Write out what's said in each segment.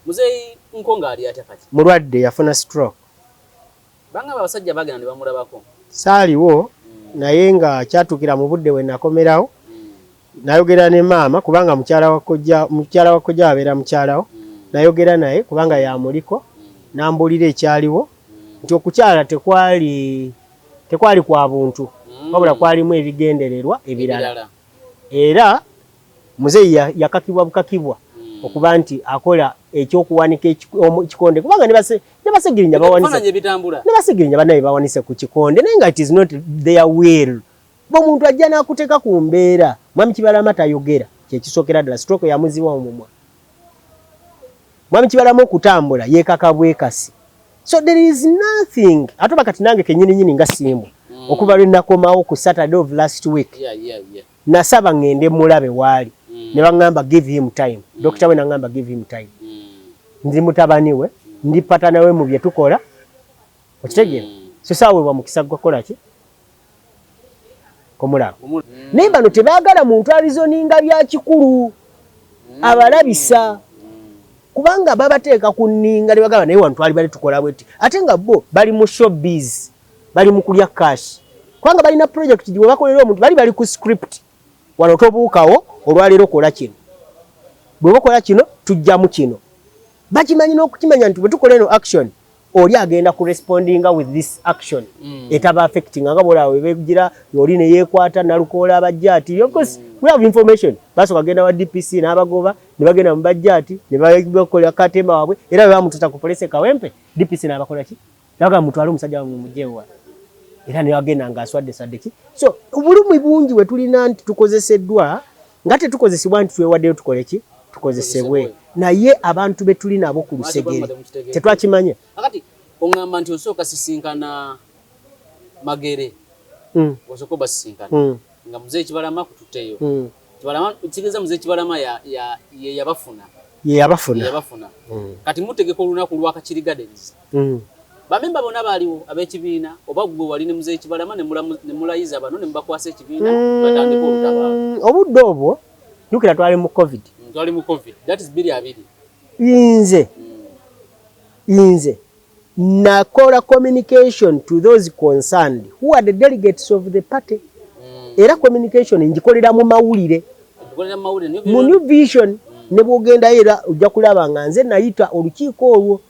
Muzeeyi Nkonge ali atya kati? Mulwadde, yafuna stroke. Bangamba abasajja bagenda ne bamulabako. Saaliwo naye nga kyatuukira mu budde we nakomerawo. Nayogera ne maama kubanga mukyala wa kojja, mukyala wa kojja abeera mukyalawo. Nayogera naye kubanga yamuliko, n'ambuulira ekyaliwo nti okukyala tekwali kwa buntu, wabula kwalimu ebigendererwa ebirala. Era muzeeyi yakakibwa bukakibwa okuba nti akola ekyokuwanika ekikonde, kubanga ne Basegirinya bawanise, ne Basegirinya bannaye bawanise ku kikonde, naye nga it is not their will. Omuntu ajja n'akuteeka ku mbeera. Mwami Kibalama tayogera, kyekisookera ddala stroke yamuziba omumwa. Mwami Kibalama okutambula yeekaka bwekasi, so there is nothing. Ate oba kati nange kennyini nyini nga Simbwa, okuva lwe nakomawo ku Saturday of last week, nasaba ŋŋende mulabe waali, ne baŋŋamba, "Give him time." Dokita we naŋŋamba, "Give him time." Ndi mutabani we, ndi partner we mu bye tukola, okitegeera? So saaweebwa mukisa gwakukola ki kumulaba. Naye bano tebaagala muntu areasoninga bya kikulu abalabisa, kubanga babateeka ku nninga ne bagamba, "Naye wano twali bali tukola bwetti," ate nga bo bali mu showbiz, bali mu kulya cash, kubanga balina project gye bakolera omuntu, bali ku script. Wano tobuukawo, olwaleero kola kino, bwe bakola kino tujjamu kino. Bakimanyi n'okukimanya nti bwe tukola eno action, oli agenda ku respondinga with this action etaba affecting, nga bwolaba webegira oli ne yeekwata nalukoola abajja ati. Of course we have information, basooka genda wa DPC n'abagoba, ne bagenda mu bajja ati ne bakola katemba waabwe, era bwe bamututa ku police e Kawempe, DPC n'abakola ki, nabaga, "Mutwale omusajja wammwe mugyewa," era ne bagenda ng'aswadde swadde ki. So obulumi bungi bwe tulina nti tukozeseddwa nga tetukozesebwa, nti twewaddeyo tukole ki, tukozesebwe, naye abantu be tuli nabo ku lusegere tetwakimanya. Akati oŋŋamba nti osooka sisinkana Magere, osooka obasisinkana nga muzeeyi Kibalama kututteyo. Kibalama kitegeeza muzeeyi Kibalama ye yabafuna. Ye yabafuna. Ye yabafuna. Kati mutegeka olunaku lwa Kakiri Gardens. Bamemba bonna baaliwo ab'ekibiina, oba gwe wali ne muzeeyi Kibalama ne mulayiza bano ne mubakwasa ekibiina batandike olutabaalo? Obudde obwo jjukira twali mu COVID. Twali mu COVID, that is 2020. Nze nakola communication to those concerned who are the delegates of the party. Era communication ngikolera mu mawulire. Tukolera mu mawulire. Mu New Vision, ne bw'ogendayo era ojja kulaba nga nze nayita olukiiko olwo.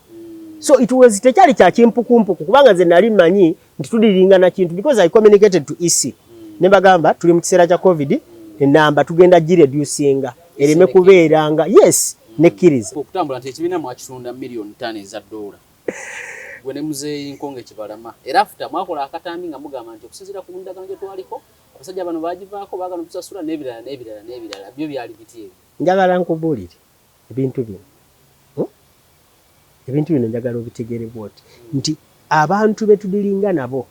So it was tekyali kya kimpukumpuku, kubanga nze nali mmanyi nti tudiringana kintu, because I communicated to EC ne bagamba tuli mu kiseera kya COVID, enamba tugenda gireducinga ereme kubeeranga yes nekkiriza. Okutambula nti ekibiina mwakitunda miliyoni 5 eza dola, gwe ne muzeeyi Nkonge Kibalama, era after mwakola akatambi nga mugamba nti okusinziira ku ndagaano gye twaliko, abasajja bano bagivaako, baagala otusasula n'ebirala n'ebirala n'ebirala. Byo byali biti ebyo? Njagala nkubuulire ebintu bino, Ebintu bino njagala obitegeere bwoti nti abantu be tudiringa nabo,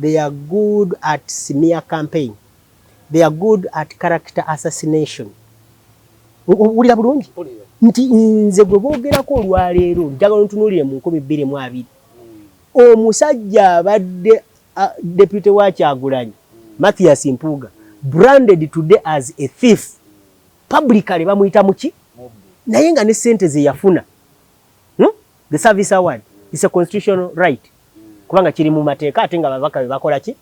they are good at smear campaign, they are good at character assassination. Owulira bulungi? Mpulira. Nti nze gwe boogerako olwaleero, njagala ontunuulire mu 2020, omusajja abadde deputy wa Kyagulanyi, Mathias Mpuuga, branded today as a thief publicly, bamuyita muki? Mubbi. Naye nga ne sente ze yafuna, The service award is a constitutional right, kubanga kiri mu mateeka, ate nga babaka be bakola ki.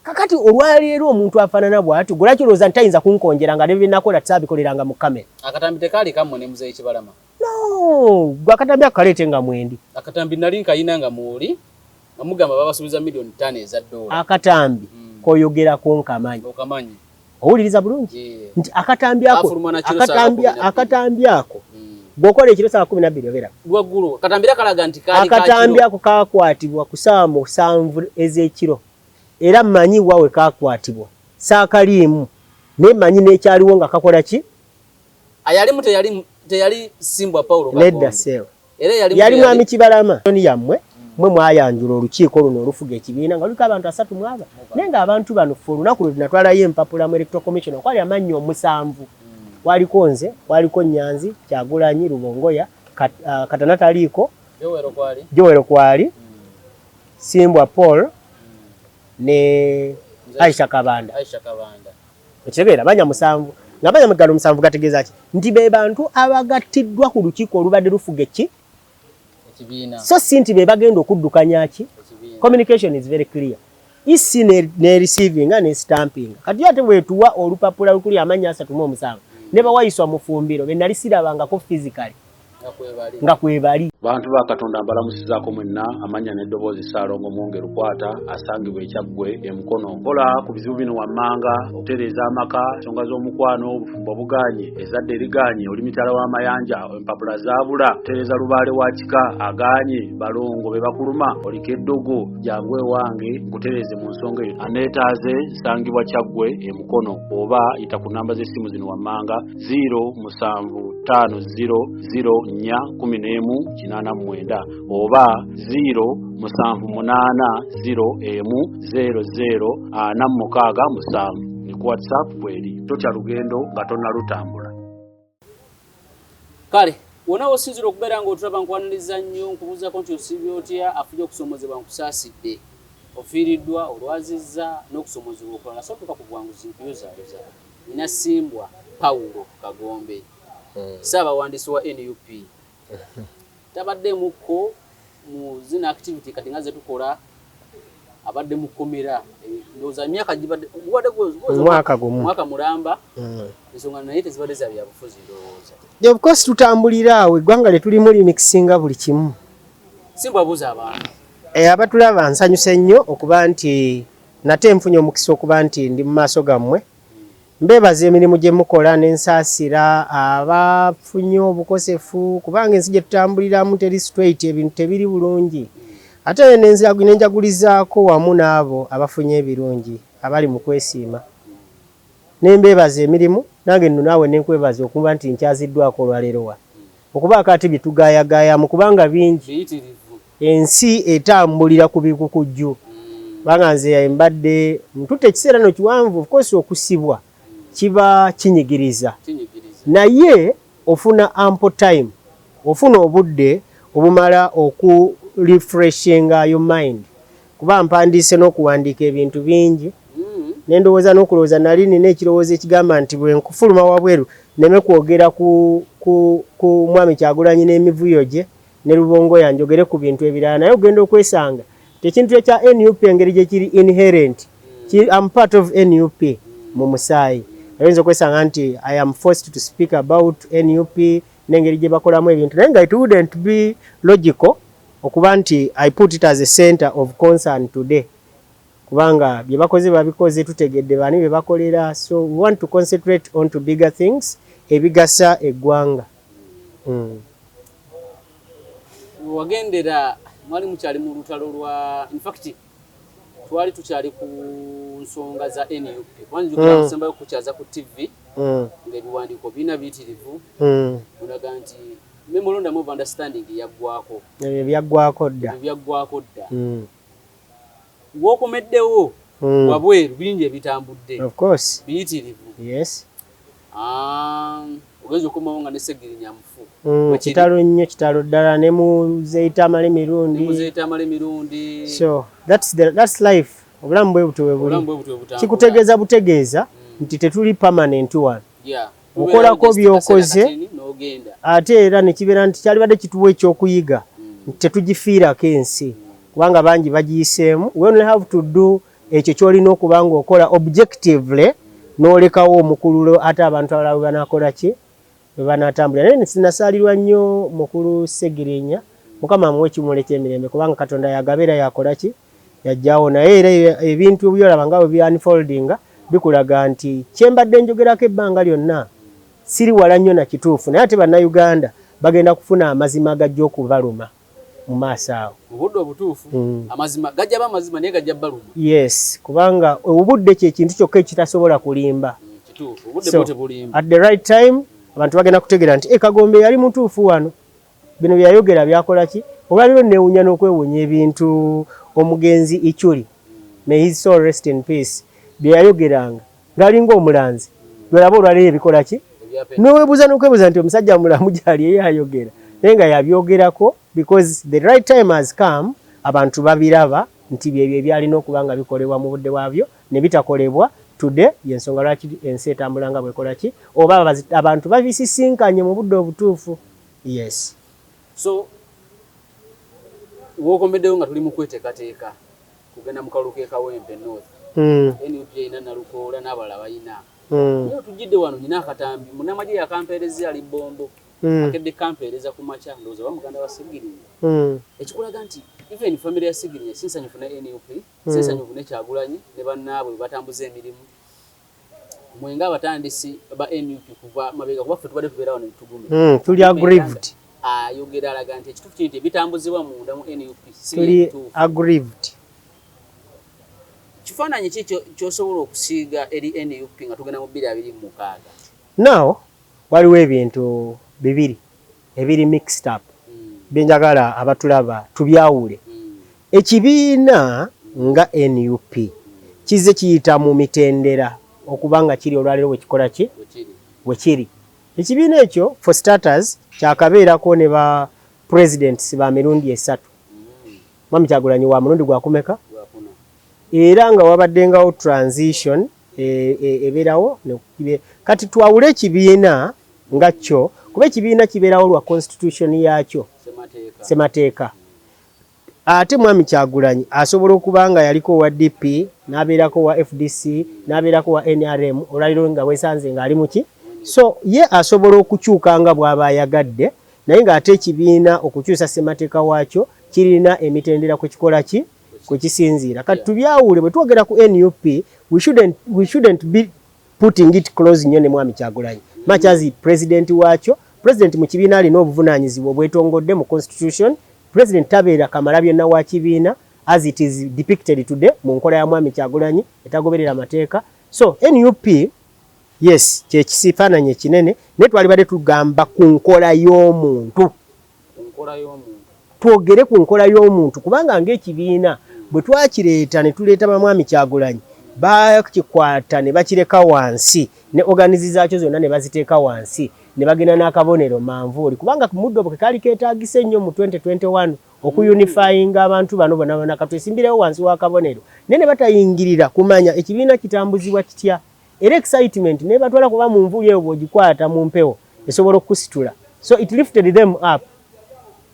Kakati olwaleero omuntu afaanana bw'atyo, gwe lwaki olowooza nti tayinza kunkonjera nga ne bye nakola tisaabikolерanga mu kamera? Akatambi tekaali kammwe ne muzeeyi Kibalama? No, gwe akatambi ako kaleete nga mwendi. Akatambi nali nkayina nga mwoli, nga mugamba babasuubiza miliyoni 5 eza dola. Akatambi koyogerako nkamanyi. Okamanyi. Owuliriza bulungi? Yeah. Nti akatambi ako Kafuluma na kiro saa 12. Akatambi ako bw'okola ekiro saa 12 obeera Lwaggulu katambi era kalaga nti kaali ka Akatambi kiro. ako kakwatibwa ku ssaawa 7 ez'ekiro, era mmanyi wa we kakwatibwa, saakaliimu, naye mmanyi n'ekyaliwo nga kakola ki. Ayalimu teyali Simbwa Paulo Nedda. Kakonde. Seewo. Era yalimu Yali mwami Kibalama. Oni yammwe mwe mwayanjula olukiiko luno olufuga ekibiina nga luliko abantu asatu mwaba, naye ng'abantu bano ffe olunaku lwe tunatwalayo empapula mu Electoral Commission okwali amannya omusanvu, kwaliko nze, kwaliko Nyanzi, Kyagulanyi, Rubongoya, Katana taliiko. Jowero kwali. Jowero kwali, Simbwa Paul ne Aisha Kabanda. Aisha Kabanda. Okitegeera, banya musanvu. Nga amannya gano 7 gategeeza ki? Nti be bantu abagattiddwa ku lukiiko olubadde lufuga eki? Ekibiina. So si nti be bagenda okuddukanya ki? Ekibiina. Communication is very clear. EC ne receiving ne stamping. Kati ate bwetuwa olupapula lukuli amannya 37 ne bawayiswa mu fumbiro be nali sirabangako physically Nga kwebali. Nga kwebali. Bantu ba Katonda, mbalamusizaako mwenna. Amannya n'eddoboozi Ssaalongo Mwonge Lukwata, asangibwa Ekyaggwe e Mukono. Nkola ku bizibu bino wammanga: okutereeza amaka, ensonga z'omukwano, obufumbo bugaanye, ezzadde erigaanye, oli mitala w'amayanja, empapula zaabula, okutereeza lubaale wa kika agaanye, balongo be bakuluma, oliko eddogo, jangu ewange nkutereeze mu nsonga eyo. Aneetaaze nsangibwa Kyaggwe e Mukono, oba yita ku namba z'essimu zino wammanga: 0750 04 11 89 oba 078 01 00 467. Ne ku WhatsApp bweri. Totya lugendo nga tonnalutambula. Kale wona wosinzira okubeera ng'otulaba, nkwaniriza nnyo, nkubuuzako nti osiibye otya? Afunye okusomozebwa, nkusaasidde. Ofiiriddwa, olwazizza n'okusomozebwa okulala, so tuka ku bwanguzi. Nkuyozaayoza nina Simbwa Pawulo Kagombe, ssaabawandiisi wa NUP. Tabaddeemukko mu zina activity kati nga zetukola, abadde mu kkomera. Ndowooza emyaka gibadde gubadde Mwaka gumu. Mwaka mulamba. Ensonga naye tezibadde za byabufuzi, ndowooza. Of course, tutambulira awo, eggwanga lye tulimu limixinga buli kimu. Simbwa, buuza abantu. Abatulaba, nsanyuse nnyo okuba nti nate nfunye omukisa okuba nti ndi mu maaso gammwe. Mbeebaza emirimu gye mukola, n'ensaasira abafunye obukosefu, kubanga ensi gye tutambuliramu teri straight, ebintu tebiri bulungi. Ate nenjagulizaako wamu n'abo abafunye ebirungi, abali mu kwesiima. Nembeebaza emirimu, nange nno naawe nenkwebaza okuba nti nkyaziddwako olwaleero wa okubaako ate bye tugaayagaayamu, kubanga bingi. Biyitirivu. Ensi etambulira ku bikukujju, kubanga nze mbadde ntutte ekiseera no kiwanvu. Of course, okusibwa kiba kinyigiriza, Kinyigiriza. naye ofuna ample time, ofuna obudde obumala oku refreshinga your mind, kuba mpandiise n'okuwandiika ebintu bingi. Nendowooza n'okulowooza, nali nina ekirowoozo ekigamba nti bwe nkufuluma wabweru neme kwogera ku mwami Kyagulanyi n'emivuyo gye ne Lubongoya, njogere ku bintu ebirala. Naye ogenda okwesanga ekintu ekya NUP, engeri gye kiri inherent, I'm part of NUP mu musaayi, oyinza okwesanga nti I am forced to speak about NUP n'engeri gye bakolamu ebintu, naye nga it wouldn't be logical okuba nti I put it as a center of concern today, kubanga bye bakoze babikoze, tutegedde bani bye bakolera. So we want to concentrate on to bigger things ebigasa eggwanga. Wagendera mwali mukyali mu lutalo lwa, in fact twali tukyali ku nsonga za NUP, kubanga njukira nsembayo kukyaza ku TV ng'ebiwandiiko birina biyitirivu, olaga nti memorandum of understanding yaggwako. Ebyo byaggwako dda. Ebyo byaggwako dda. W'okomeddewo wabweru bingi ebitambudde. Of course. Biyitirivu. Yes. Ah, ogenza okomawo nga ne Segirinya mufu. Bwekiri. Kitalo nnyo, kitalo ddala, ne Muzeeyi Tamale Mirundi. Muzeeyi Tamale Mirundi. So that's life, obulamu bwe butyo bwe buli. Obulamu bwe butyo butambula. Kikutegeeza butegeeza nti tetuli permanent one. Okolako Tubeerawo just by'okoze. kaseera katini n'ogenda. Ate era nekibeera nti kyalibadde kituwa ekyokuyiga nti tetugifiirako ensi, kubanga bangi bagiyiseemu. We only have to do ekyo kyolina okuba nga okola objectively, n'olekawo omukululo ate abantu abalala bwe banaakola ki, bwe banaatambulira. Naye sinasaalirwa nnyo mukulu Segirinya, Mukama amuwe ekiwummulo eky'emirembe, kubanga Katonda yagaba era yakola ki, yajjawo. Naye era ebintu byolaba nga bwe bi unfoldinga bikulaga nti kyembadde njogerako ebbanga lyonna siri wala nnyo na kituufu. Naye ate Bannayuganda bagenda kufuna amazima agajja okubaluma mu maaso awo. Mu budde obutuufu. Amazima gajja ba amazima, naye gajja baluma. Yes, kubanga obudde kyekintu kyokka ekitasobola kulimba. Kituufu, obudde So, bwo tebulimba. at the right time abantu bagenda kutegeera nti Kagombe yali mutuufu wano, bino byayogera byakola ki. Olwaliro neewunya n'okwewuunya ebintu omugenzi Ichuli, may his soul rest in peace, bye yayogeranga ng'alinga omulanzi. Lwelaba olwaliro ebikola ki, noweebuuza n'okwebuuza nti omusajja mulamu gyali eyayogera, naye nga yabyogerako, because the right time has come. Abantu babiraba nti byebyo ebyalina okuba nga bikolebwa mu budde bwabyo ne bitakolebwa. Today yensonga lwaki ensi etambula nga bwekola ki, oba abantu babisisinkanye mu budde obutuufu. Yes. So wokomeddewo nga tuli mu kweteekateeka kugenda mu kalulu k'e Kawempe North. NUP erina Nalukoola n'abalala balina. Naye otujjidde wano, nina akatambi munnamagye yakampeereza, ali Bombo. Akedde kampeereza ku makya, ndowooza oba muganda wa Segirinya. Ekikulaga nti even family ya Segirinya si nsanyufu ne NUP, si nsanyufu ne Kyagulanyi ne bannaabwe bwe batambuza emirimu. Mwe ng'abatandisi ba NUP kuva mabega, kuba ffe tubadde tubeera wano tugume. Tuli aggrieved. Ayogera alaga nti ekituufu kiri nti ebitambuzibwa munda mu NUP si Tuli bituufu. aggrieved. Kifaananyi ki ky'osobola okusiiga eri NUP nga tugenda mu 2026? Now waliwo ebintu bibiri ebiri mixed up byenjagala abatulaba tubyawule. Ekibiina nga NUP kizze kiyita mu mitendera okuba nga kiri olwaleero bwe kikola ki bwe kiri. Bwe kiri. Ekibiina ekyo, for starters, kyakabeerako ne ba presidents ba mirundi esatu. Mwami Kyagulanyi wa mulundi gwakumeka? Gwakuna. Era nga wabaddengawo transition ebeerawo kati twawule ekibiina nga kyo, kuba ekibiina kibeerawo lwa constitution yaakyo. Ssemateeka. Ssemateeka. Ate Mwami Kyagulanyi asobola okuba nga yaliko owa DP, n'abeerako owa FDC, n'abeerako owa NRM, olwaliro nga wesanze ng'ali muki. So ye asobola okukyuka nga bw'aba ayagadde, naye ng'ate ekibiina okukyusa ssemateeka waakyo kirina emitendera ku kikola ki kwe kisinziira. Kati tubyawule. Bwe twogera ku NUP, we shouldn't be putting it close nnyo ne Mwami Kyagulanyi, much as president waakyo. President mu kibiina alina obuvunaanyizibwa obwetongodde mu constitution. President tabeera kamala byonna wa kibiina as it is depicted today mu nkola ya Mwami Kyagulanyi etagoberera amateeka. So NUP, yes, kyekisifaananyi ekinene, naye twalibadde tugamba ku nkola y'omuntu. Ku nkola y'omuntu. Twogere ku nkola y'omuntu, kubanga ng'ekibiina bwe twakireeta ne tuleeta bamwami Kyagulanyi, bakikwata ne bakireka wansi ne organs zaakyo zonna ne baziteeka wansi ne bagenda n'akabonero manvuuli, kubanga ku muddo ke kaali keetaagisa ennyo mu 2021 okuunifyinga abantu bano bonna bonna, katwesimbirewo wansi w'akabonero, naye ne batayingirira kumanya ekibiina kitambuzibwa kitya. Era excitement nebatwala, kuba mu nvuuli eyo bw'ogikwata mu mpewo esobola okukusitula. So it lifted them up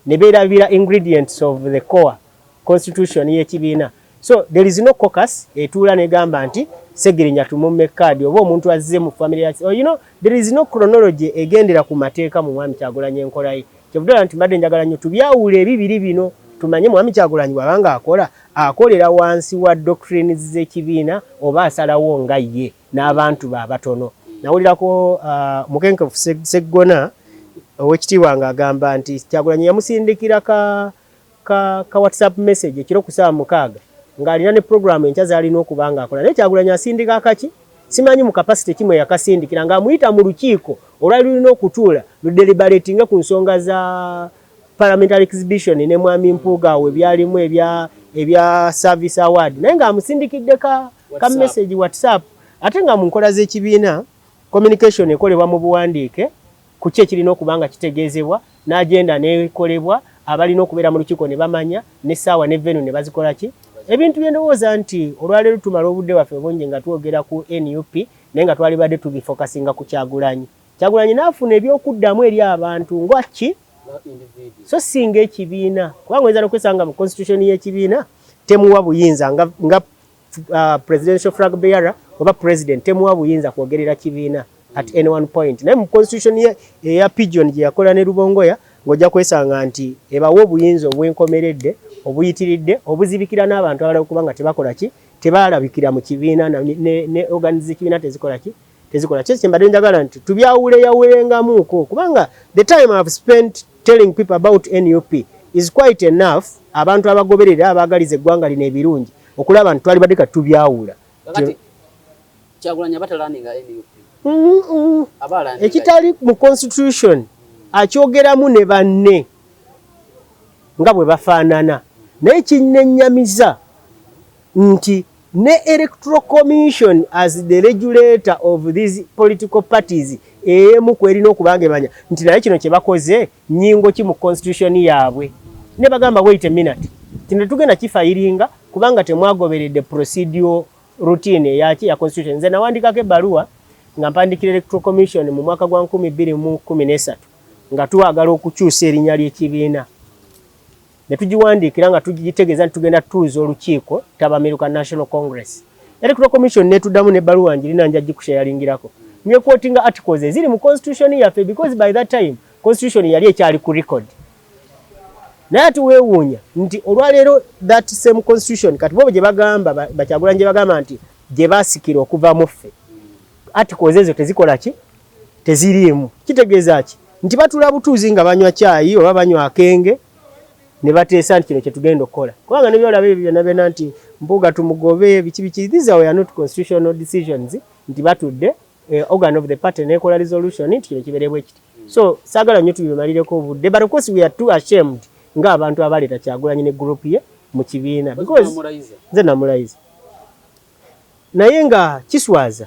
ne beerabira ingredients of the core constitution y'ekibiina. So there is no caucus etuula negamba nti Segirinya tumumme kaadi oba omuntu azze mu family ya oh, there is no chronology egendera ku mateeka mu Mwami Kyagulanyi enkola ye. Kyevudala nti mbadde njagala nnyo tubyawule ebibiri bino, tumanye Mwami Kyagulanyi bw'abanga akola, akolera wansi wa doctrines z'ekibiina oba asalawo nga ye n'abantu be abatono. Nawulirako Mukenkefu Seggona owekitiibwa ng'agamba nti Kyagulanyi yamusindikira ka WhatsApp message ekiro ku ssaawa 6 ng'alina ne program enkya z'alina okuba ng'akola, naye Kyagulanyi asindika akaki simanyi mu capacity kimwe yakasindikira ng'amuyita mu lukiiko olwali lulina okutuula ludeliberatinge ku nsonga za parliamentary exhibition ne Mwami Mpuuga awo ebyalimu ebya service award, naye ng'amusindikidde ka message WhatsApp, ate nga mu nkola z'ekibiina communication ekolebwa mu buwandiike ku ki ekirina okuba nga kitegeezebwa n'agenda n'ekolebwa, abalina okubeera mu lukiiko ne bamanya n'essaawa ne venue ne bazikola ki. Ebintu bye ndowooza nti olwaleero tumala obudde bwaffe bungi nga twogera ku NUP, naye nga twalibadde tubifokasinga ku Kyagulanyi. Kyagulanyi n'afuna ebyokuddamu eri abantu nga ki, so singa ekibiina, kubanga oyinza nokwesanga mu constitution y'ekibiina temuwa buyinza nga presidential flag bearer oba president, temuwa buyinza kwogerera kibiina at any one point. Naye mu constitution ye eya pigeon gye yakola ne Rubongoya, ng'ojja kwesanga nti ebawa obuyinza obwenkomeredde, obuyitiridde, obuzibikira n'abantu abalala okuba nga tebakola ki, tebalabikira mu kibiina ne organs z'ekibiina tezikola ki, tezikola ki. Kyembadde njagala nti tubyawuleyawulengamuuko, kubanga the time I have spent telling people about NUP is quite enough. Abantu abagoberera, abaagaliza eggwanga lino ebirungi, okulaba nti twalibadde kati tubyawula. Kakati Kyagulanyi aba talaninga NUP? Aba alaninga Ekitali mu constitution akyogeramu ne banne nga bwe bafaanana, naye kinnennyamiza nti ne Electoral Commission as the regulator of these political parties emu kwerina okubanga ebanya nti naye kino kye bakoze nnyingo ki mu constitution yaabwe, ne bagamba, "Wait a minute, kino tetugenda kifayiringa kubanga temwagoberedde procedure." routine eyaki ya constitution. Nze nawandikako ebbaluwa nga mpandikira Electoral Commission mu mwaka gwa 2013 nga twagala okukyusa erinnya ly'ekibiina, ne tugiwandiikira nga tugitegeeza nti tugenda tutuuza olukiiko ttabamiruka, National Congress. Electoral Commission netuddamu n'ebbaluwa, njirina, nja gikusharingirako, ngequotinga articles eziri mu constitution yaffe, because by that time constitution yali ekyali ku record. Naye ate weewuunya nti olwaleero that same constitution kati bo gye bagamba, Bakyagulanyi gye bagamba nti gye baasikira okuva mu ffe, articles ezo tezikola ki? Teziriimu. Kitegeeza ki? Nti batula butuuzi nga banywa kyayi oba banywa akenge ne bateesa nti kino kyetugenda okukola, kubanga nebyolaba ebyo byonna byonna nti Mpuuga tumugobe, biki biki, these are not constitutional decisions, nti batudde, organ of the party nekola resolution nti kino kibeere bwe kiti. So saagala nnyo tubimalireko obudde, but of course we are too ashamed ng'abantu abaleeta Kyagulanyi ne group ye mu kibiina, because nze namulayiza, naye nga kiswaza,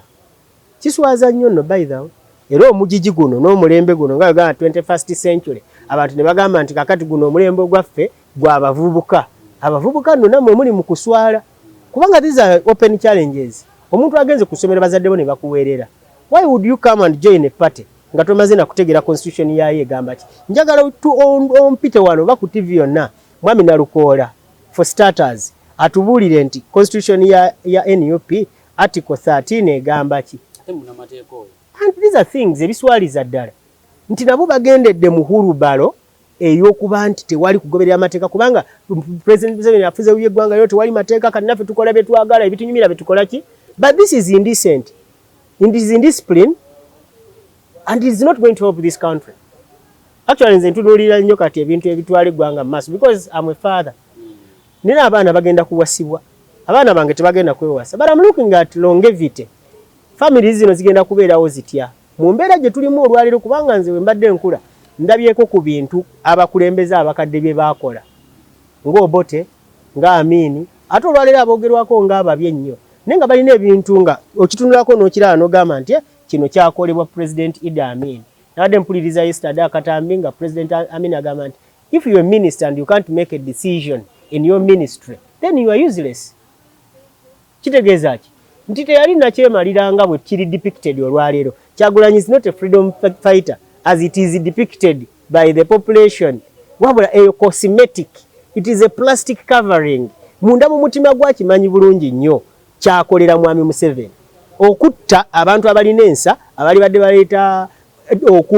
kiswaza nnyo nno. By the way, era omugigi guno n'omulembe guno nga gamba 21st century, abantu ne bagamba nti kakati guno omulembe gwaffe gw'abavubuka. Abavubuka nno nammwe muli mu kuswala, kubanga these are open challenges. Omuntu agenze ku ssomero, bazadde bo ne bakuweerera, why would you come and join a party nga tomaze na kutegeera constitution yaayo egamba ki? Njagala ompite wano oba ku TV yonna, mwami Nalukoola, for starters, atubuulire nti constitution ya NUP article 13 egamba ki. And these are things ebiswaliza ddala nti nabo bagendedde mu hurubalo ey'okuba nti tewali kugoberera amateeka, kubanga President Museveni afuze eggwanga lyo, tewali mateeka, kati naffe tukola bye twagala, ebitunyumira bye tukola ki. But this is indecent, it is indiscipline and it is not going to help this country. Actually, nze ntunuulira nnyo kati ebintu ebitwala eggwanga mu maaso, because I'm a father, nina abaana bagenda kuwasibwa, abaana bange tebagenda kwewasa, but I'm looking at longevity. Families zino zigenda kubeerawo zitya mu mbeera gye tulimu olwaleero? Kubanga nze bwe mbadde nkula, ndabyeko ku bintu abakulembeze abakadde bye baakola, ng'Obote, nga Amini, ate olwaleero aboogerwako ng'ababi ennyo, naye nga balina ebintu nga okitunulako n'okiraba n'ogamba nti, "Eh, kino kyakolebwa President Idi Amin." Nabadde mpuliriza yesterday akatambi nga President Amin agamba nti if you are a minister and you can't make a decision in your ministry, then you are useless. Kitegeeza ki? Nti teyali nakyemalira nga bwe kiri depicted olwaleero. Kyagulanyi is not a freedom fighter as it is depicted by the population, wabula eyo cosmetic, it is a plastic covering. Munda mu mutima gwakimanyi bulungi nnyo kyakolera mwami Museveni okutta abantu abalina ensa, abali badde baleeta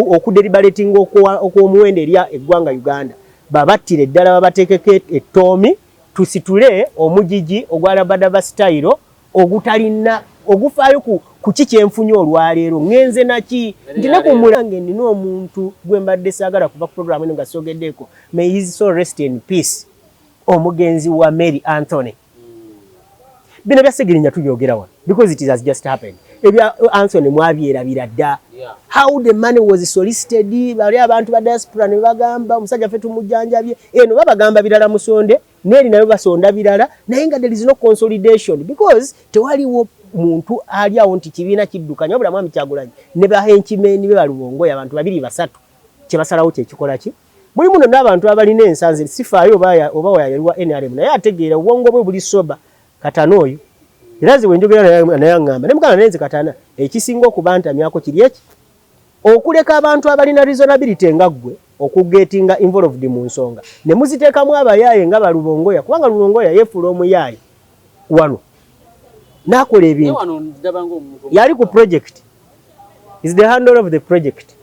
okudeliberatinga okw'omuwendo eri eggwanga Uganda, babattire eddala, babateekeko ettoomi, tusitule omugigi ogwa rabadaba style ogutalina ogufaayo ku ki kyenfunye olwaleero, ŋŋenze naki nti ne ku mulange. Nina omuntu gwe mbadde saagala kuva ku programu eno nga sogeddeko, may his soul rest in peace, omugenzi wa Mary Anthony. Bino bya Segirinya tubyogera wano because it has just happened. Ebya Anthony mwabyerabira dda. How the money was solicited, bali abantu ba diaspora ne bagamba omusajja ffe tumujjanjabye, eno babagamba birala, musonde neeri nayo basonda birala, naye nga there is no consolidation because tewaliwo muntu ali awo nti kibiina kiddukanya, wabula mwami Kyagulanyi ne bahenchmen be balubongoya, abantu babiri basatu kyebasalawo kyekikola ki. Mulimu nno n'abantu abalina ensanzi, sifaayo oba wayaliwa NRM, naye ategeera, obwongo bwe buli soba. Katana oyo era nze bwe njogera naye aŋŋamba ne mugamba, naye nze Katana ekisinga okubantamyako kiri eki okuleka abantu abalina reasonability nga ggwe okugetinga involved mu nsonga ne muziteekamu abayaaye nga balubongoya, kubanga Lubongoya yeefuula omuyaaye wano n'akola ebintu. Yali ku project, is the handle of the project.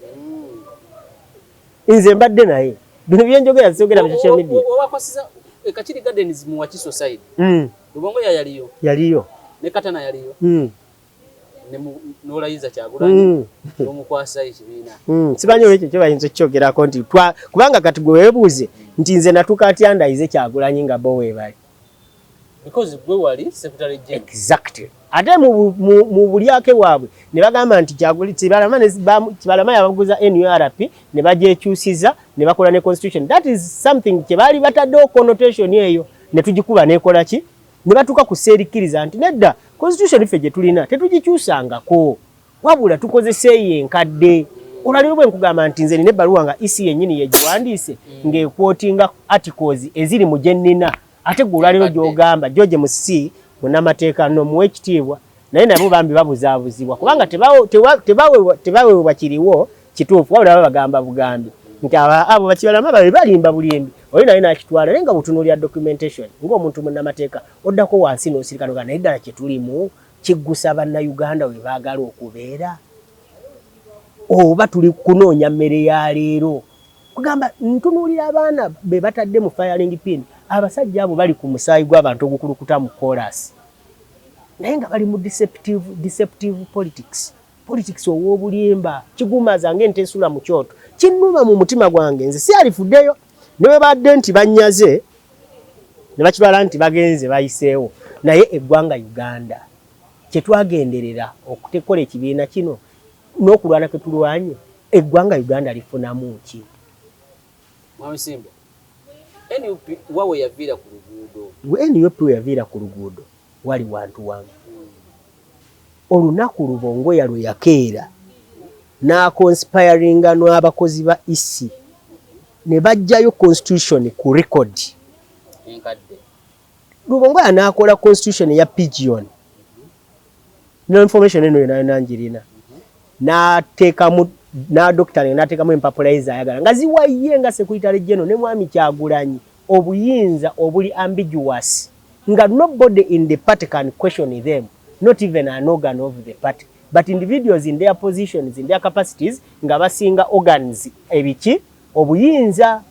Nze mbadde naye, bino byenjogera sogera mu social media. Kakiri Gardens mu Wakiso side. Lubongoya yaliyo. Yaliyo. Ne Katana yaliyo. N'olayiza Kyagulanyi. N'omukwasa ekibiina. Simanyi olwekyo kyo bayinza okukyogerako nti kubanga kati gwe weebuuze nti nze natuuka atya ndayize Kyagulanyi nga bo weebali? Because gwe wali secretary general. Exactly. Ate mu bulyake bwabwe ne bagamba nti Kibalama yabaguza NURP ne bagyekyusiza ne bakola ne constitution. That is something kye baali bataddewo connotation eyo ne tugikuba nekola ki, ne batuuka ku seerikkiriza nti nedda, constitution ffe gye tulina tetugikyusangako, wabula tukozesa eyo enkadde. Olwaleero bwe nkugamba nti nze nina ebbaluwa nga EC yennyini yegiwandiise ng'equotinga articles eziri mu gye nnina, ate gwe olwaleero gy'ogamba George Musisi Munnamateeka nomuwa ekitiibwa, naye nabo bambi babuzaabuzibwa kubanga tebaweebwa kiriwo kituufu, wabula babagamba bugambi nti abo bakibalama babe balimba bulimbi. Oli naye nakitwala, naye nga butunuulira documentation ng'omuntu munnamateeka, oddako wansi n'osirika noga, naye ddala kye tulimu kiggusa Bannayuganda we baagala okubeera, oba tuli kunoonya mmere ya leero? Kugamba ntunuulira abaana be batadde mu firing pin, abasajja abo bali ku musaayi gw'abantu ogukulukuta mu koolaasi, naye nga bali mu deceptive politics, politics ow'obulimba. Kigumaza ng'ente esula mu kyoto. Kinnuma mu mutima gwange. Nze si alifuddeyo ne bwe badde nti bannyaze ne bakitwala nti bagenze bayiseewo, naye eggwanga Uganda kye twagenderera okutekola ekibiina kino n'okulwana kwe tulwanye, eggwanga Uganda lifunamu ki? Mwami Ssimbwa, NUP wa we yaviira ku luguudo? NUP we yaviira ku luguudo wali wantu wamu. Olunaku Lubongoya lwe yakeera n'aconspiringa n'abakozi ba EC ne baggyayo constitution ku record enkadde. Lubongoya n'akola constitution eya pigeon no information eno yona yona njirina, n'ateekamu n'adokita n'ateekamu empapula ye zayagala nga ziwaye nga Secretary General ne Mwami Kyagulanyi obuyinza obuli ambiguous, nga nobody in the party can question them, not even an organ of the party, but individuals in their positions, in their capacities, nga basinga organs ebiki obuyinza.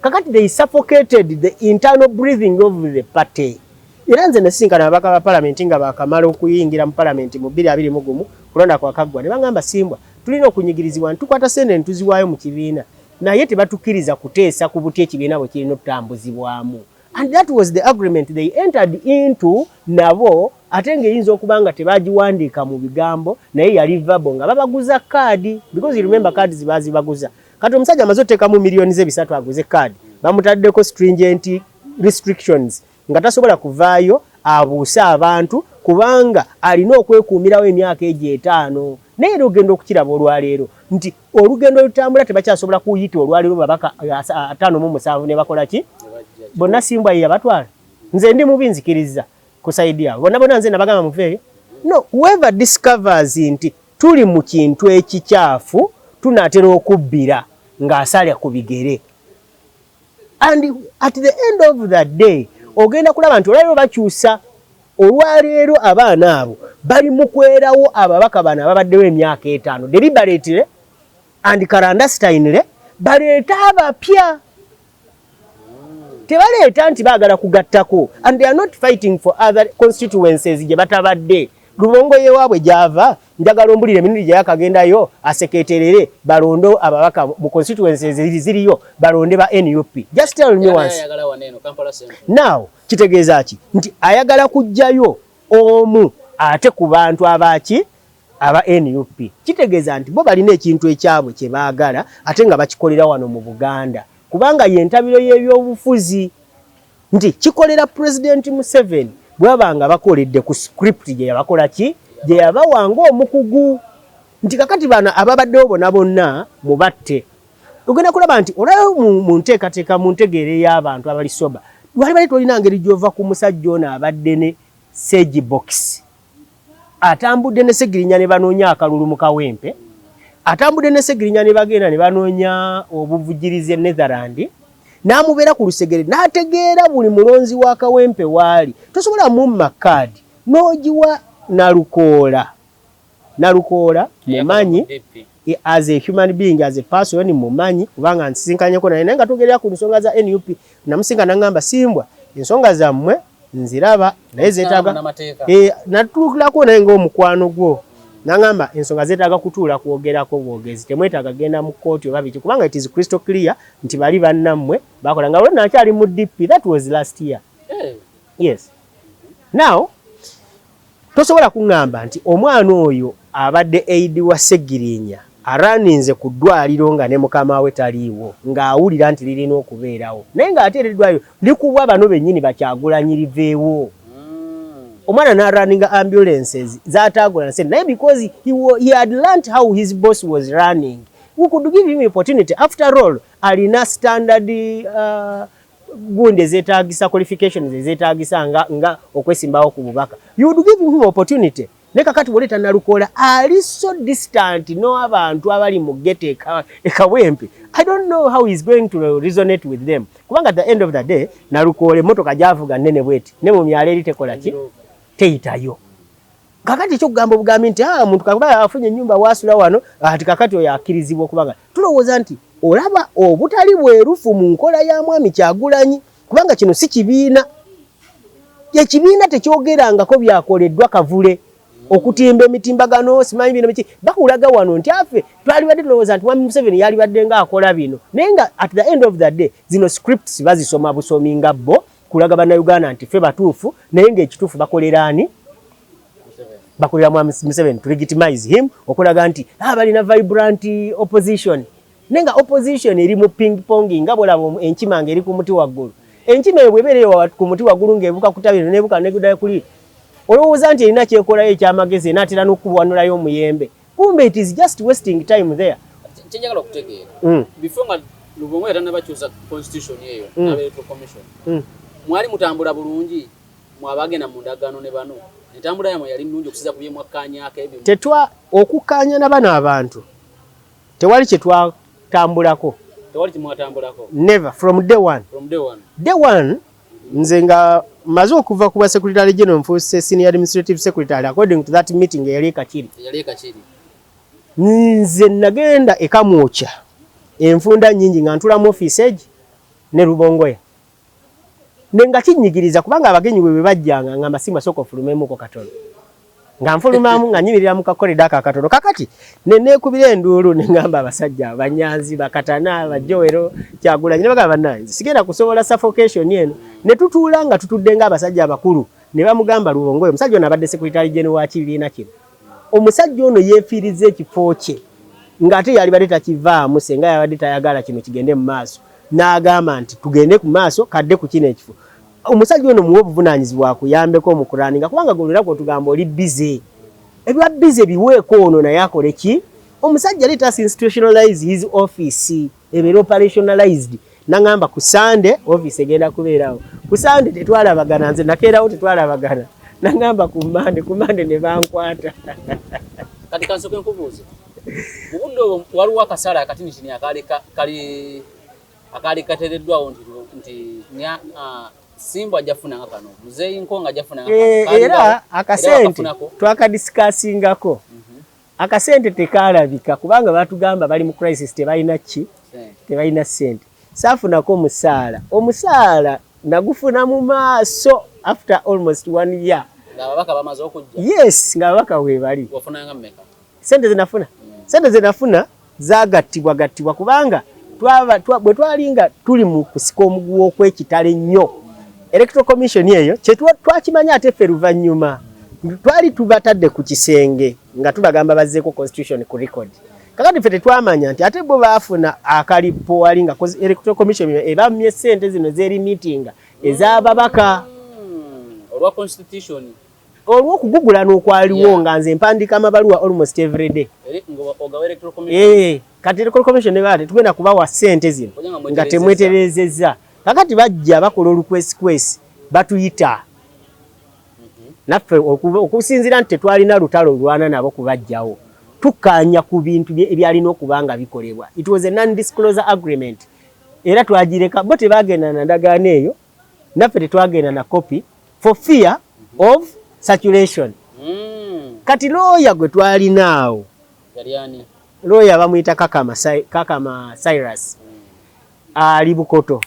Kakati they suffocated the internal breathing of the party. Era nze nasinkana ababaka ba palamenti nga bakamala okuyingira mu palamenti mu 2021 kulonda kwakaggwa, ne bagamba, "Simbwa, tulina okunyigirizibwa, ntukwata sente netuziwaayo mu kibiina, naye tebatukkiriza kuteesa ku buti ekibiina bwe kirina okutambuzibwamu." And that was the agreement they entered into nabo, ate ng'eyinza okuba nga tebagiwandiika mu bigambo, naye yali verbal, nga babaguza kaadi, because you remember cards bazibaguza. Kati omusajja amaze oteekamu miliyoni ze 300 aguze kaadi, bamutaddeko stringent restrictions nga tasobola kuvaayo abuuse abantu kubanga alina okwekuumirawo emyaka egyo 5. Naye era ogenda okukiraba olwaleero nti olugendo olutambula tebakyasobola kuyita olwaleero babaka 57 ne bakola ki bonna. Simbwa ye yabatwala. Nze ndi mubi, nzikiriza ku side yaabwe bonna bonna. Nze nabagamba muveeyo. No, whoever discovers nti tuli mu kintu ekikyafu tunaatera okubbira ng'asalya ku bigere, and at the end of the day ogenda kulaba nti olwaleero bakyusa. Olwaleero abaana abo bali mu kwerawo ababaka bano ababaddewo emyaka 5 deliberately and clandestinely, baleete abapya. Tebaleeta nti baagala kugattako, and they are not fighting for other constituencies gye batabadde. Lubongo yewaabwe gyava, njagala ombulire emirundi gye yakagendayo aseketerere balonde ababaka mu constituencies ziriyo, balonde ba NUP. Just tell me once. Now kitegeeza ki? Nti ayagala kuggyayo omu ate ku bantu abaki aba NUP. Kitegeeza nti bo balina ekintu ekyabwe kye baagala, ate nga bakikolera wano mu Buganda, kubanga yentabiro y'ebyobufuzi nti kikolera President Museveni bwaba nga bakoledde ku script gye yabakola ki, gye yabawa ng'omukugu, nti kakati bano ababaddewo bonna bonna mubatte. Ogenda kulaba nti olwayo mu nteekateeka, mu ntegeera ey'abantu abali sober, lwali bali tolina ngeri gy'ova ku musajja ono abadde ne sage box, atambudde ne Segirinya ne banoonya akalulu mu Kawempe, atambudde ne Segirinya ne bagenda ne banoonya obuvujjirizi e Netherland, n'amubeera ku lusegere n'ategeera buli mulonzi wa Kawempe waali. Tosobola mumma kaadi n'ogiwa Nalukoola. Nalukoola mumanyi as a human being, as a person mumanyi, kubanga nsisinkanyeko naye, naye nga tugerera ku nsonga za NUP. Namusinga naŋŋamba, "Simbwa, ensonga zammwe nziraba, naye zeetaaga natuukirako naye ng'omukwano gwo." Naŋŋamba ensonga zeetaaga kutuula kwogerako bwogezi, temwetaaga genda mu kkooti oba biki, kubanga it is crystal clear nti bali bannammwe bakola nga olwo nakyali mu DP. That was last year. Yes. Now tosobola kuŋŋamba nti omwana oyo abadde aide wa Segirinya araninze ku ddwaliro nga ne mukama we taliiwo, ng'awulira nti lirina okubeerawo, naye ng'ate era eddwaliro likubwa bano bennyini bakyagulanyi liveewo. Omwana n'arunninga ambulances zataagula nse, naye because he had learnt how his boss was running, we could give him opportunity. After all, alina standard Gundi ezeetagisa, qualifications ezeetagisa nga okwesimbawo ku bubaka, you would give him opportunity. Naye kakati bw'oleeta Nalukoola ali so distant n'abantu abali mu ghetto ekawempe, I don't know how he's going to resonate with them, kubanga at the end of the day Nalukoola emmotoka gy'avuga nnene bweti, ne mu myalo eri tekola ki, teyitayo. Kakati ekyokugamba obugambi nti, "Ah, omuntu kakuba afunye ennyumba waasula wano, ati kakati oyo akkirizibwa," okubanga tulowooza nti olaba obutali bwerufu mu nkola ya Mwami Kyagulanyi, kubanga kino si kibiina. Ekibiina tekyogerangako byakoleddwa kavule okutimba emitimbagano, simanyi bino biki. Bakulaga wano nti afe twalibadde tulowooza nti Mwami Museveni yalibadde ng'akola bino, naye nga at the end of the day zino scripts bazisoma busomi nga bo kulaga Bannayuganda nti ffe batuufu, naye ng'ekituufu bakolera ani? Bakolera Mwami Museveni to legitimize him, okulaga nti, ah, balina vibrant opposition, naye nga opposition eri mu ping pong, nga bwolaba enkima ng'eri ku muti waggulu. Enkima eyo bw'ebeera eyo ku muti waggulu ng'ebuka ku ttabi nebuka neguddayo kuli, olowooza nti erina kyekolayo ekyamagezi, enaatera n'okuwanulayo omuyembe, kumbe it is just wasting time there. Kyenjagala okutegeera, before nga Lubongoya tannabakyusa constitution eyo n'aba Electoral Commission, mwali mutambula bulungi? Mwabagenda mu ndagaano ne bano, entambula yammwe yali nnungi okusinza ku bye mwakkaanyaako ebimu? Tetwa okukkaanya na bano abantu, tewali kye twatambulako. Tewali kimwatambulako? Never, from day one. From day one? Day one. Nze nga maze okuva ku bwa secretary general, nfuuse senior administrative secretary according to that meeting eyali ekakiri. Eyali ekakiri. Nze nagenda ekamwokya enfunda nnyingi nga ntula mu ofiisi egi ne Lubongoya, ne nga kinnyigiriza, kubanga abagenyi bwe bajjanga nga masimu asooka ofulumemuko katono, nga nfulumamu nga nyimirira mu kakorida ako akatono. Kakati ne neekubira enduulu ne ŋŋamba abasajja Abanyanzi, Bakatana, Bajowero, Kyagulanyi, ne bagamba, "Bannange, sigenda kusobola suffocation eno." Ne tutuula nga tutudde ng'abasajja abakulu, ne bamugamba Lubongoya, omusajja ono abadde secretary general wa kibiina kino, omusajja ono yeefiiriza ekifo kye ng'ate yalibadde takivaamu senga yabadde tayagala kino kigende mu maaso, n'agamba nti tugende ku maaso kadde ku kino ekifo. Omusajja ono muwe obuvunaanyizibwa akuyambeko mu kulaaninga, kubanga gwe olunaku otugamba oli busy, ebya busy biweeko ono naye akole ki. Omusajja, let us institutionalize his office, ebeere operationalized. Naŋŋamba ku Sande office egenda kubeerawo. Ku Sande tetwalabagana, nze nakeerawo, tetwalabagana. Naŋŋamba ku Mande, ku Mande ne bankwata. Kati kansooke nkubuuze, mu budde obwo waliwo akasale akatinitini akaali kali akaali kateereddwawo nti Simba ajja kufunanga kano, Muzeeyi Nkonga ajja kufunanga kano? Era akasente twakadiscussingako. Akasente tekalabika kubanga batugamba bali mu crisis, tebalina ki, tebalina ssente. Saafunako omusaala. Omusaala nagufuna mu maaso after almost one year. Ng'ababaka bamaze okujja? Yes, ng'ababaka weebali. Wafunanga mmeka? Sente zenafuna, sente zenafuna zagattibwa gattibwa, kubanga bwe twali nga tuli mu kusika omuguwa okw'ekitalo ennyo, Electoral Commission eyo kye twakimanya ate ffe luvannyuma, twali tubatadde ku kisenge nga tubagamba bazzeeko constitution ku record. Kakati ffe tetwamanya nti ate bo baafuna akalipo wali nga Electoral Commission ebammye ssente zino z'erimitinga ez'ababaka. Olwa constitution. Olw'okugugulana okwaliwo, nga nze mpandiika amabaluwa almost every day. Eri nga ogawa Electoral Commission. Kati Electoral Commission ne baa tetugenda kubawa ssente zino Oja nga nga mweterezezza. Temweterezezza. Kakati bajja bakola olukwesikwesi, batuyita naffe okusinziira nti tetwalina lutalo lwana nabo kubajjawo, tukkaanya ku bintu ebyalina okuba nga bikolebwa. It was a non disclosure agreement, era twagireka. Bo tebagenda na ndagaano eyo, naffe tetwagenda na copy for fear of circulation. Kati looya gwe twalina awo, Yali ani? Looya bamuyita Kakama, Kakama Cyrus, ali Bukoto.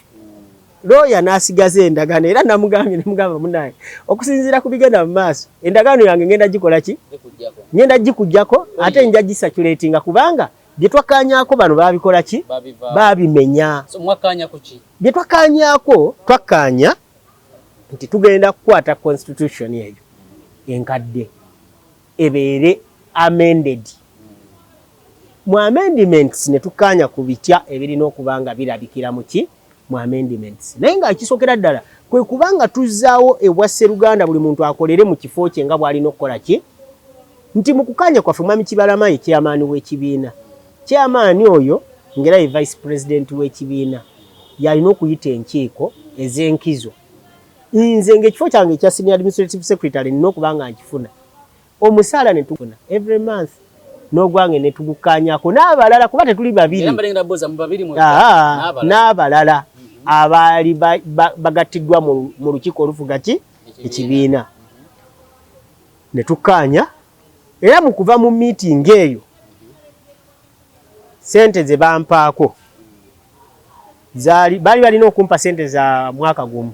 Looya n'asigaza endagaano, era namugambye, nemugamba, "Munaye, okusinziira ku bigenda mu maaso, endagaano yange ngenda gikola ki?" Zikujjako. Ngenda gikugjako, ate nja gisaculatinga, kubanga bye twakkaanyaako bano baabikola ki? Babiva. Baabimenya. So mwakkaanya ku ki? Bye twakkaanyaako, twakkaanya nti tugenda kukwata constitution eyo enkadde ebeere amended. Mu amendments ne tukkaanya ku bitya ebirina okuba nga birabikira mu ki, mu amendments, naye nga ekisookera ddala kwe kubanga tuzzaawo ebwa Sseruganda, buli muntu akolere mu kifo kye nga bw'alina okukola ki, nti mu kukkaanya kwaffe Mwami Kibalama ye chairman w'ekibiina. Chairman oyo ng'era ye vice president w'ekibiina. Yalina okuyita enkiiko ez'enkizo. Nze ng'ekifo kyange ekya senior administrative secretary nina okuba nga nkifuna, omusaala ne tufuna every month n'ogwange ne tugukkaanyako n'abalala, kuba tetuli babiri. Era mbalengera boza mu babiri mwekka, n'abalala. N'abalala abaali bagattiddwa mu lukiiko olufuga ki ekibiina, ne tukkaanya. Era mu kuva mu meeting eyo, sente ze bampaako zaali, baali balina okumpa sente za mwaka gumu,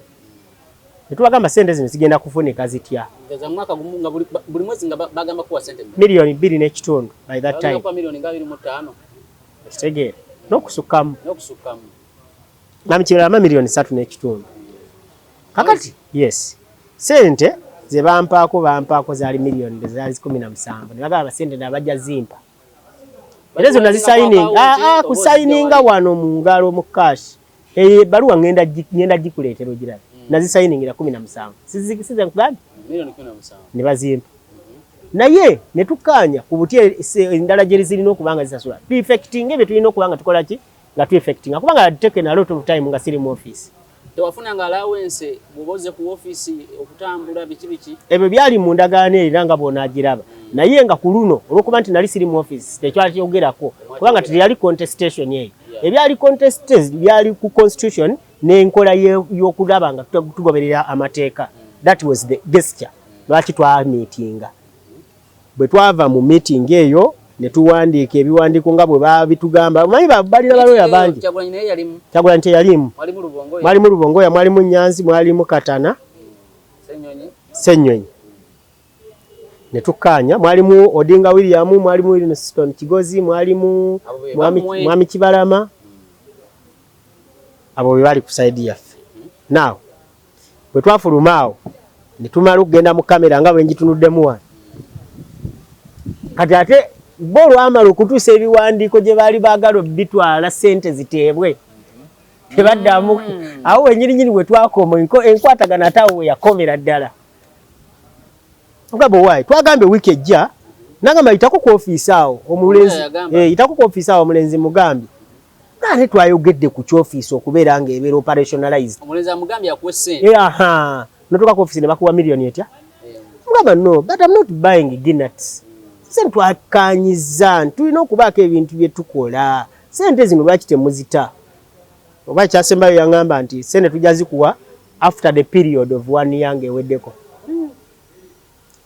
ne tubagamba, "Sente zino zigenda kufunika zitya?" Nga za mwaka gumu, nga buli mwezi nga bagamba kuwa sente mmeka? 2.5 miliyoni by that Bagenda time. kuwa miliyoni nga 25. Kitegeera n'okusukkamu. N'okusukkamu. Mwami Kibalama 3.5 miliyoni. Kakati yes, sente ze bampaako zaali miliyoni, zaali 17. Ne bagamba sente nabajja zimpa, era zonna zisayininga, kusayininga wano mu ngalo mu cash. Ebbaluwa ngenda gikuleetera ogirabe. Nazisayiningira 17, size nkugambye. Miliyoni 17. Ne bazimpa, naye ne tukkaanya ku buti endala gye zirina okuba nga zisasula, tueffectinga ebyo tulina okuba nga tukola ki, nga tueffectinga, kubanga I'd taken a lot of time nga siri mu office. Tewafunanga allowance bw'oba ozze ku ofiisi, okutambula, biki biki? Ebyo byali mu ndagaano era nga bw'onaagiraba, naye nga ku luno olw'okuba nti nali siri mu office, tekyayogerako, kubanga teyali contestation eyo. Ebyali contested byali ku constitution n'enkola y'okulaba nga tugoberera amateeka. That was the gesture lwaki twamiitinga. Bwe twava mu meeting eyo ne tuwandiika ebiwandiiko nga bwe babitugamba. Omanyi balina balooya bangi. Kyagulanyi naye yalimu? Kyagulanyi teyalimu. Mwalimu Lubongoya? Mwalimu Lubongoya, mwalimu Nyanzi, mwalimu Katana. Ssenyonyi. Ssenyonyi. Ne tukkaanya, mwalimu Odinga William, mwalimu Winston Kigozi, mwalimu Abo be mwami, bammwe. Mwami Kibalama. Abo be bali ku side yaffe. Now bwe twafuluma awo ne tumala okugenda mu kamera nga bwe ngitunuddemu wano, kati ate bo olwamala okutuusa ebiwandiiko gye baali baagala obitwala, ssente ziteebwe, tebaddamu. Awo wenyininyini we twakoma enkwatagana, ate awo we yakomera ddala. Ogamba owaayi, twagambye wiiki ejja, nagamba yitako ku ofiisi awo omulenzi. Yagamba. Eh, yitako ku ofiisi awo omulenzi mugambye, ate twayogedde ku kyofiisi okubeera ng'ebeera operationalized. Omulenzi amugambye akuwe ssente. Eh, aha, notuuka ku ofiisi ne bakuwa miliyoni etya? Eh, Mugamba, "No, but I'm not buying guinuts. Sente twakanyiza, tulina okubaako ebintu bye tukola. Sente zino lwaki temuzita?" Oba ekyasembayo yaŋŋamba nti sente tujja zikuwa after the period of one year ng'eweddeko.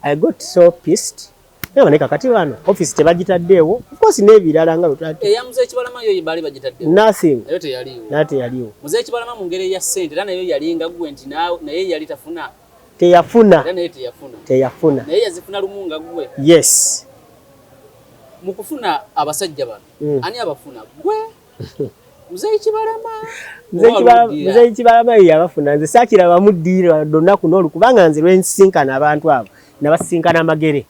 I got so pissed. Naye naye kakati bano office tebagitaddeewo, of course n'ebirala nga bwe Eya Muzeeyi Kibalama yo baali bagitaddewo? Nothing. Nayo teyaliiwo? Naye teyaliwo. Muzeeyi Kibalama mu ngeri eya ssente, era nayo yalinga gwe nti naye yali tafuna? Teyafuna. Era naye teyafuna? Teyafuna. Naye yazifuna lumu nga gwe? Yes. Mu kufuna abasajja bano, ani abafuna? Gwe, Muzeeyi Kibalama? Oba waliwo Muzeeyi Kibalama ye yabafuna. Nze saakirabamu ddiiro lunaku n'olu, kubanga nze lwensisinkana abantu abo nabasisinkana amagere.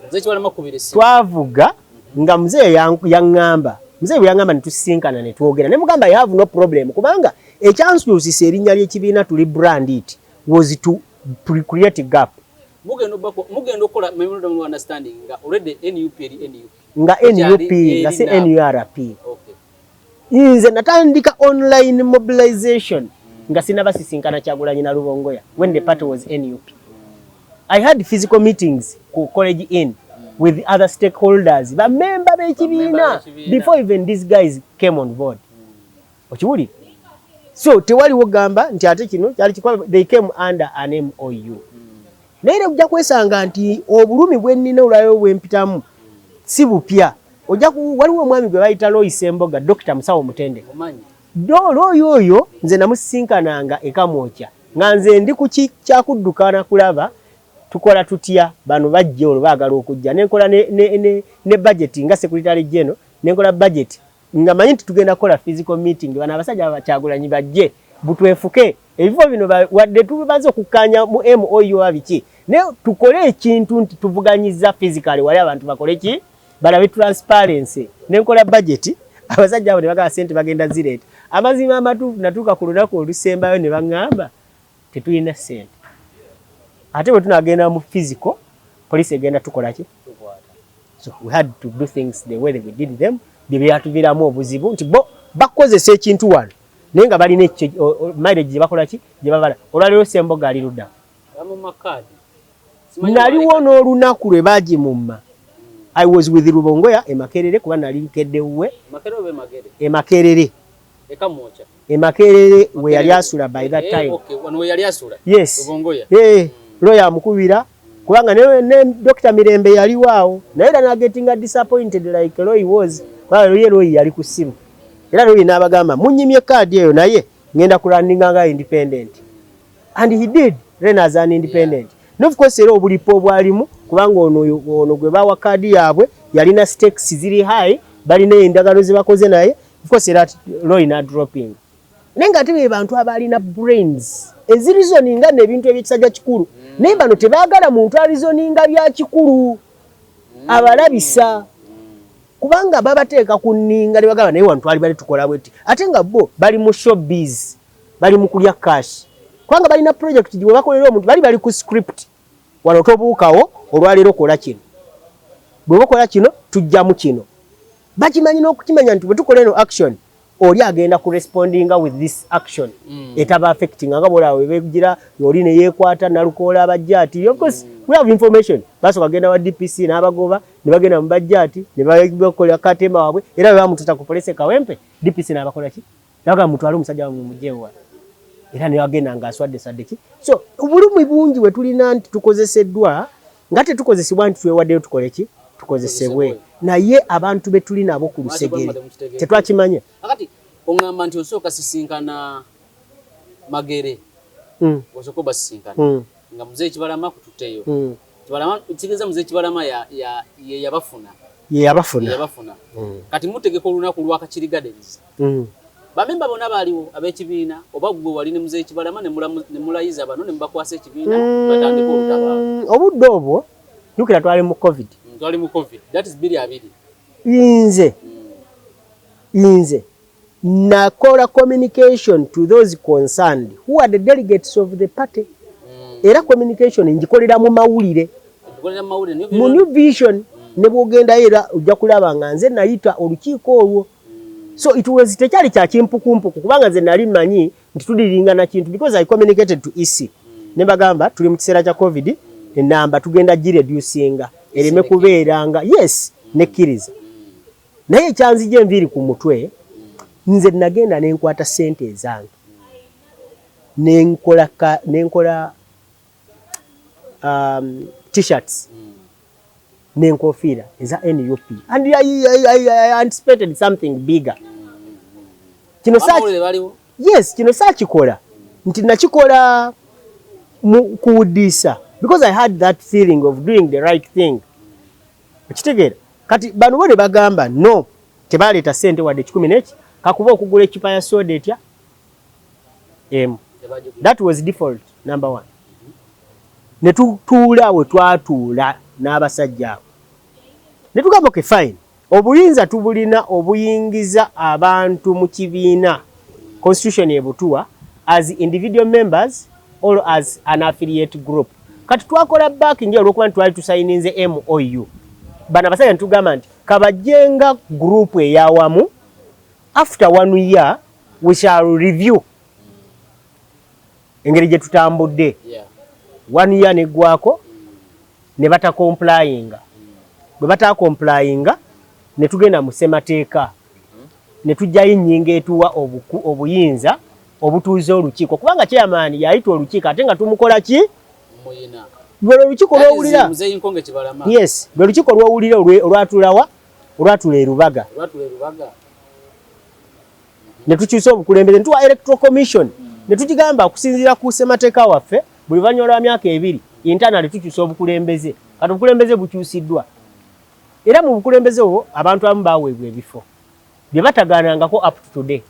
Muzeeyi Kibalama kubira essimu? Twavuga nga muzeeyi yaŋŋamba, muzeeyi bwe yaŋŋamba ne tusisinkana ne twogera, ne mugamba, "I have no problem," kubanga ekyansuusisa erinnya ly'ekibiina tuli brand, it was to create gap. Mugenda okukola memorandum of understanding nga already NUP eri NUP? Nga Ekyali NUP, nga si eri NURP. Okay. Nze natandika online mobilization nga sinabasisinkana Kyagulanyi na Lubongoya. When the party was NUP, I had physical meetings ku College Inn with other stakeholders, bamemba b'ekibiina, b'ekibiina. before even these guys came on board. Okiwulira? So tewaliwo gamba nti ate kino kyali kikola. They came under an MOU, naye era ojja kwesanga nti obulumi bwe nnina olwayo bwempitamu si bupya. Waliwo omwami gwe bayita Lois Emboga, Dokita musawo mutendeke. Omanyi. Doola oyo nze namusisinkananga ekamwokya nga nze ndi ku kyakuddukana kulaba tukola tutya, bano bajja olwo baagala okujja, nenkola ne budget nga secretary general, nenkola budget nga manyi nti tugenda kukola physical meeting, bano abasajja Bakyagulanyi bajje butwefuke ebifo bino, wadde tubaze okukkaanya mu MOU oba biki, naye tukole ekintu nti tuvuganyiza physically wali abantu bakole ki, balabe transparency. Nenkola budget, abasajja abo ne bagamba sente bagenda zireeta. Amazima amatuufu, natuuka ku lunaku olusembayo ne baŋŋamba tetulina sente, ate bwe tunagenda mu physical, police egenda tukola ki? So we had to do things the way we did them. Bye byatuviiramu obuzibu nti bo bakozesa ekintu wano. Naye nga balina mileage gye bakola ki, gye babala. Olwaleero Semboga ali ludda. Naliwo n'olunaku lwe bagimumma. I was with Rubongoya e Makerere, kuba nali nkedde wuwe e Makerere, e Makerere we yali asula by that time. Yes, Roy amukubira, kubanga ne Dr. Mirembe yaliwo awo, naye era nagetinga disappointed like Roy was, kubanga ye Roy yali ku ssimu, era Roy n'abagamba, "Munyimye kaadi eyo, naye ngenda kurunninga nga independent," and he did run as an independent. Yeah. Of course era obulipo obwalimu, kubanga ono gwe bawa kaadi yaabwe yalina stakes ziri high, balina endagano ze bakoze naye. Of course era Roy na dropping, naye nga ate be bantu abalina brains ezireasoninga n'ebintu ebyekisajja kikulu. Naye bano tebaagala muntu areasoninga bya kikulu abalabisa, kubanga babateeka ku nninga ne bagamba, "Naye wano twali bali tukola bwetti," ate nga bo bali mu showbiz, bali mu kulya cash, kubanga balina project gye bakolera omuntu, bali ku script. Wano tobuukawo, olwaleero kola kino, bwe bakola kino tujjamu kino. Bakimanyi n'okukimanya nti bwe tukola eno action, oli agenda ku respondinga with this action etaba affecting, nga bwolaba webegira oli ne yeekwata nalukoola abajjaati. Of course we have information, basooka genda wa DPC n'abagoba, ne bagenda mu bajjaati ne bakola katemba waabwe, era bwe bamututa ku police Kawempe, DPC n'abakola ki, nabagamba, "Mutwale omusajja wamwe mugyewa," era ne bagenda ng'aswadde swadde ki. So obulumi bungi bwe tulina nti tukozeseddwa, nga tetukozesebwa nti twewaddeyo tukole ki, tukozesebwe, naye abantu be tuli nabo ku lusegere tetwakimanya. Akati oŋŋamba nti osooka sisinkana Magere, osooka obasisinkana nga muzeeyi Kibalama kututteyo. Kibalama kitegeeza muzeeyi Kibalama ye yabafuna. Ye yabafuna. Yabafuna. Kati mutegeka olunaku lwa Kakiri Gardens. Bamemba bonna baaliwo ab'ekibiina, oba gwe wali ne muzeeyi Kibalama ne mulayiza bano ne mubakwasa ekibiina batandika olutabaalo? Obudde obwo jjukira twali mu COVID. Twali mu COVID, that is 2020. Nze nakola communication to those concerned who are the delegates of the party. Era communication ngikolera mu mawulire. Tukolera mu mawulire New Mu Vision. New Vision, ne bw'ogendayo era ojja kulaba nga nze nayita olukiiko olwo. So it was tekyali kya kimpukumpuku, kubanga nze nali mmanyi nti tudiringana kintu, because I communicated to EC ne bagamba tuli mu kiseera kya COVID, enamba tugenda gireducinga ereme kubeeranga. Yes, nekkiriza, naye ekyanzija enviiri ku mutwe, nze nagenda nenkwata ssente ezange nenkola t-shirts n'enkofiira eza NUP, and I anticipated something bigger. Kino Amawulire baliwo. Yes, kino saakikola nti nakikola mu kuwudiisa, because I had that feeling of doing the right thing. Okitegeera? Kati bano bo ne bagamba no, tebaleeta ssente wadde kikumi neki, kakuba okugula eccupa ya soda etya emu. Tebagigula. That was default number one. Ne tutuula we twatuula n'abasajja abo ne tugamba, "Okay, fine, obuyinza tubulina obuyingiza abantu mu kibiina, constitution ebutuwa as individual members or as an affiliate group." Kati twakola backing olwokuba nti twali tusayininze MOU. Bano abasajja ne tugamba nti kabajjenga group eyawamu, after one year we shall review engeri gye tutambudde. One year neggwako ne batacomplyinga. Bwe batacomplyinga, ne tugenda mu ssemateeka ne tuggyayo ennyingo etuwa obuyinza obutuuza olukiiko, kubanga chairman yayita olukiiko ate nga tumukola ki? Muyina. Lwe olukiiko lwowulira. Muzeeyi Nkonge Kibalama. Yes, lwe lukiiko lwowulira olwatuulawa, olwatuula e Rubaga. Olwatula e Rubaga. Ne tukyusa obukulembeze, ne tuwa electoral commission, ne tugigamba okusinziira ku ssemateeka waffe, buli luvannyuma lwa myaka 2 internally tukyusa obukulembeze. Kati obukulembeze bukyusiddwa, era mu bukulembeze obwo abantu abamu baweebwa ebifo bye batagaanangako up to today.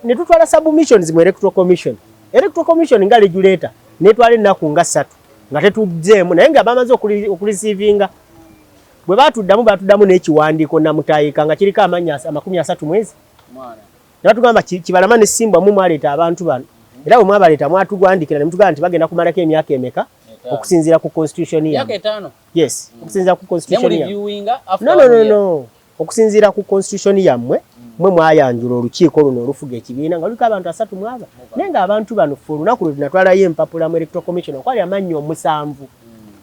Ne tutwala submissions mu electoral commission. Electoral commission nga regulator netwala ennaku nga 3 nga tetuzzeemu, naye nga bamaze okureceivinga. Bwe batuddamu, batuddamu n'ekiwandiiko namutayika nga kiriko amannya 30 mwezi. Mwana. Ne batugamba, Kibalama ne Simbwa, mu mwaleeta abantu bano, era bwe mwabaleeta mwatugwandikira ne mutugamba nti bagenda kumalako emyaka emeka? 5. Okusinziira ku constitution Myaka yammwe. 5. Yes, okusinziira ku Naye constitution yammwe. mureviewinga after No, no, one no, year. no, okusinziira ku constitution yammwe. Mwe mwayanjula olukiiko luno olufuga ekibiina nga luliko abantu asatu mwaba, naye ng'abantu bano ffe olunaku lwe tunatwalayo empapula mu Electoral Commission okwali amannya omusanvu,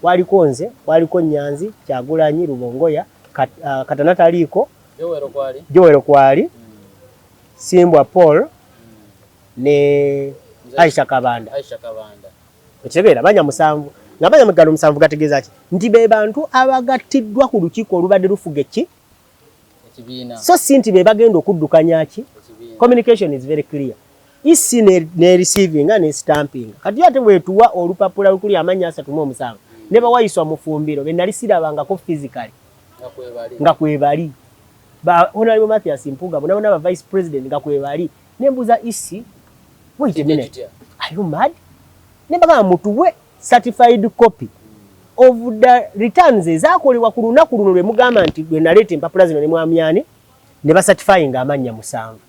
kwaliko nze, kwaliko Nyanzi, Kyagulanyi, Rubongoya, Katana taliiko, Joel kwali, Simbwa Paul ne Aisha Kabanda. Okitegeera, banya musanvu, nga banya gano musanvu gategeeza ki? Nti be bantu abagattiddwa ku lukiiko olubadde lufuga eki so si nti be bagenda okuddukanya ki. Communication is very clear. EC ne receiving ne stamping. Kati ate bwetuwa olupapula lukuli amannya 37 ne bawayiswa mu fumbiro be nali sirabangako physically nga kwebali, ba Honorable Mathias Mpuuga bona bona, ba vice president nga kwebali, nembuuza EC, "Wait a minute, are you mad?" Ne bagamba, "Mutuwe certified copy of the returns ezakolebwa ku lunaku luno lwe mugamba nti lwe naleeta empapula zino ne mwamyani." Ne bacertifyinga amannya musanvu.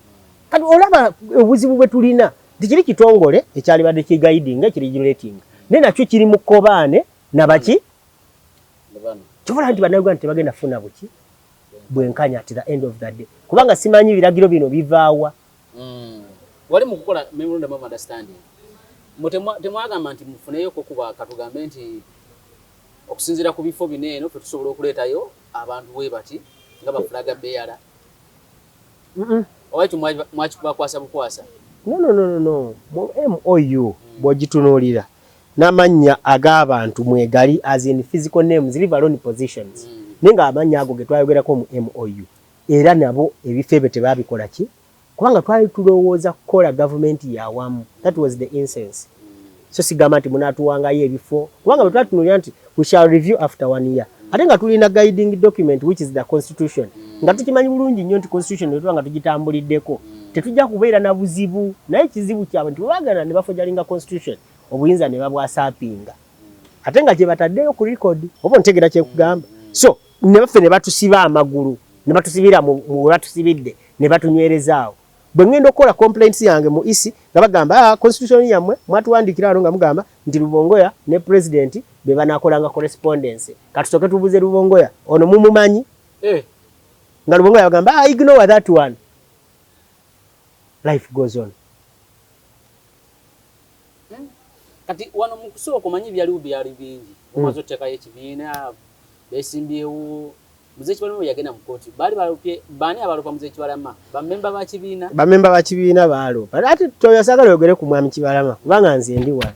Kati olaba obuzibu bwe tulina nti kiri kitongole ekyalibadde kiguidinga, ekiregulating, naye nakyo kiri mu kkobaane nabaki. Kyobola nti Bannayuganda tebagenda kufuna buki bwenkanya at the end of the day, kubanga simanyi biragiro bino bivaawa. Wali mu kukola memorandum of understanding, temwagamba nti mufuneyoko kuba katugambe nti okusinziira ku bifo bino eno ffe tusobola okuleetayo abantu bwe bati nga ba flag bearer, oba ekyo mwakibakwasa bukwasa? No, no, no, no, no. Mu MOU bw'ogitunuulira n'amannya ag'abantu mwegali, as in physical names, leave alone positions, naye ng'amannya ago ge twayogerako mu MOU, era nabo ebifo ebyo tebabikola ki, kubanga twali tulowooza kukola gavumenti yawamu. That was the essence. So sigamba nti munaatuwangayo ebifo, kubanga bwe twatunuulira nti we shall review after one year, ate nga tulina guiding document, which is the constitution, nga tukimanyi bulungi nnyo nti constitution bwe tuba nga tugitambuliddeko tetujja kubeera na buzibu. Naye ekizibu kyabwe nti bwebagana ne baforginga constitution, obuyinza ne babwasapinga, ate nga gye bataddeyo ku record. Oba ontegeera kyekugamba? So ne baffe ne batusiba amagulu, ne batusibira mu we batusibidde, ne batunywerezaawo. Bwe ŋŋenda okukola complaints yange mu EC, nga bagamba, "Ah, constitution yammwe mwatuwandiikira wano nga mugamba nti Rubongoya ne president be banaakolanga correspondence. Katusooke tubuuze Rubongoya ono, mumumanyi?" Eh. Nga Rubongoya bagamba, "Ah, ignore that one." Life goes on. Kati wano mu kusooka omanyi byaliwo byali bingi, omaze oteekayo ekibiina, besimbyewo. Muzeeyi Kibalama bwe yagenda mu kooti, baali balopye baani? Abalopa Muzeeyi Kibalama, bamemba ba kibiina? Bamemba ba kibiina baaloopa. Ate toyasagala oyogere ku mwami Kibalama, kubanga nze ndi wano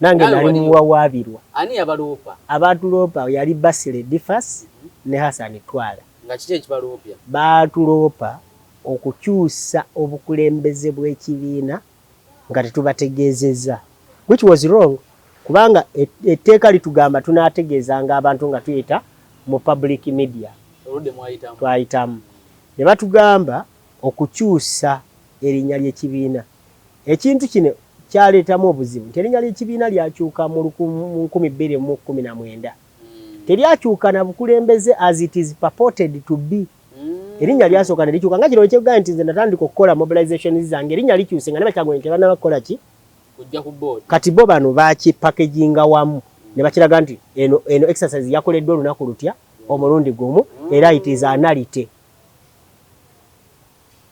nange Nawe nali waliyo. muwawaabirwa. Ani yabaloopa? Abatuloopa yali Basile Difas ne Hassan Twala. Nga kiki ekibaloopya? Baatuloopa okukyusa obukulembeze bw'ekibiina nga tetubategeezezza, which was wrong, kubanga etteeka litugamba tunaategeezanga abantu nga tuyita mu public media. Oludde mwayitamu. Twayitamu ne batugamba okukyusa erinnya ly'ekibiina. Ekintu kino kyaleetamu obuzibu nti erinnya ly'ekibiina lyakyuka mu 2019, teryakyuka na bukulembeze as it is purported to be. Erinnya lyasooka ne likyuka nga kino kyegamba nti nze natandika okukola mobilization zange, erinnya likyuse nga ne Bakyagulanyi tebannaba kukola ki? Kujja ku board. Kati bo bano bakipackaginga wamu ne bakiraga nti eno exercise yakoleddwa olunaku lutya, omulundi gumu, era it is a nullity.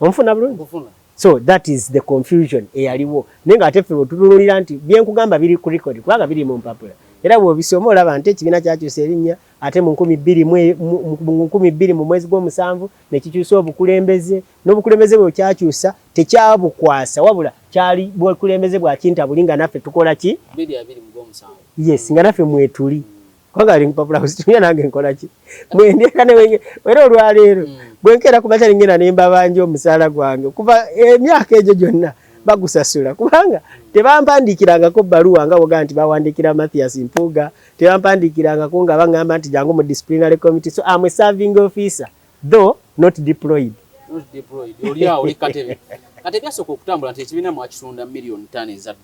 Onfuna bulungi? Nkufuna. So that is the confusion eyaliwo. Naye ng'ate ffe bwetutunuulira nti byenkugamba biri ku record, kubanga biri mu mpapula, era bw'obisoma olaba nti ekibiina kyakyusa erinnya ate mu 2020 mu mwezi gw'omusanvu ne kikyusa obukulembeze, n'obukulembeze bwe kyakyusa tekyabukwasa, wabula kyali bukulembeze bwa kintabuli nga naffe tukola ki? 2027. Yes, nga naffe mwetuli, kubanga ali mpapula kuzitumya nange nkola ki, mwendyeka newenge. Era olwaleero bwenkeera ku makya ngenda ne mbabanja omusaala gwange kuva emyaka egyo gyonna bagusasula, kubanga tebampandiikirangako bbaluwa nga bwogaa nti bawandiikira Mathias Mpuuga. Tebampandiikirangako nga baŋŋamba nti jangu mu disciplinary committee. So am a serving officer, though not deployed. Not deployed. Oli awo oli katebe. Kati ebyasooka okutambula nti ekibiina mwakitunda $5 miliyoni eza,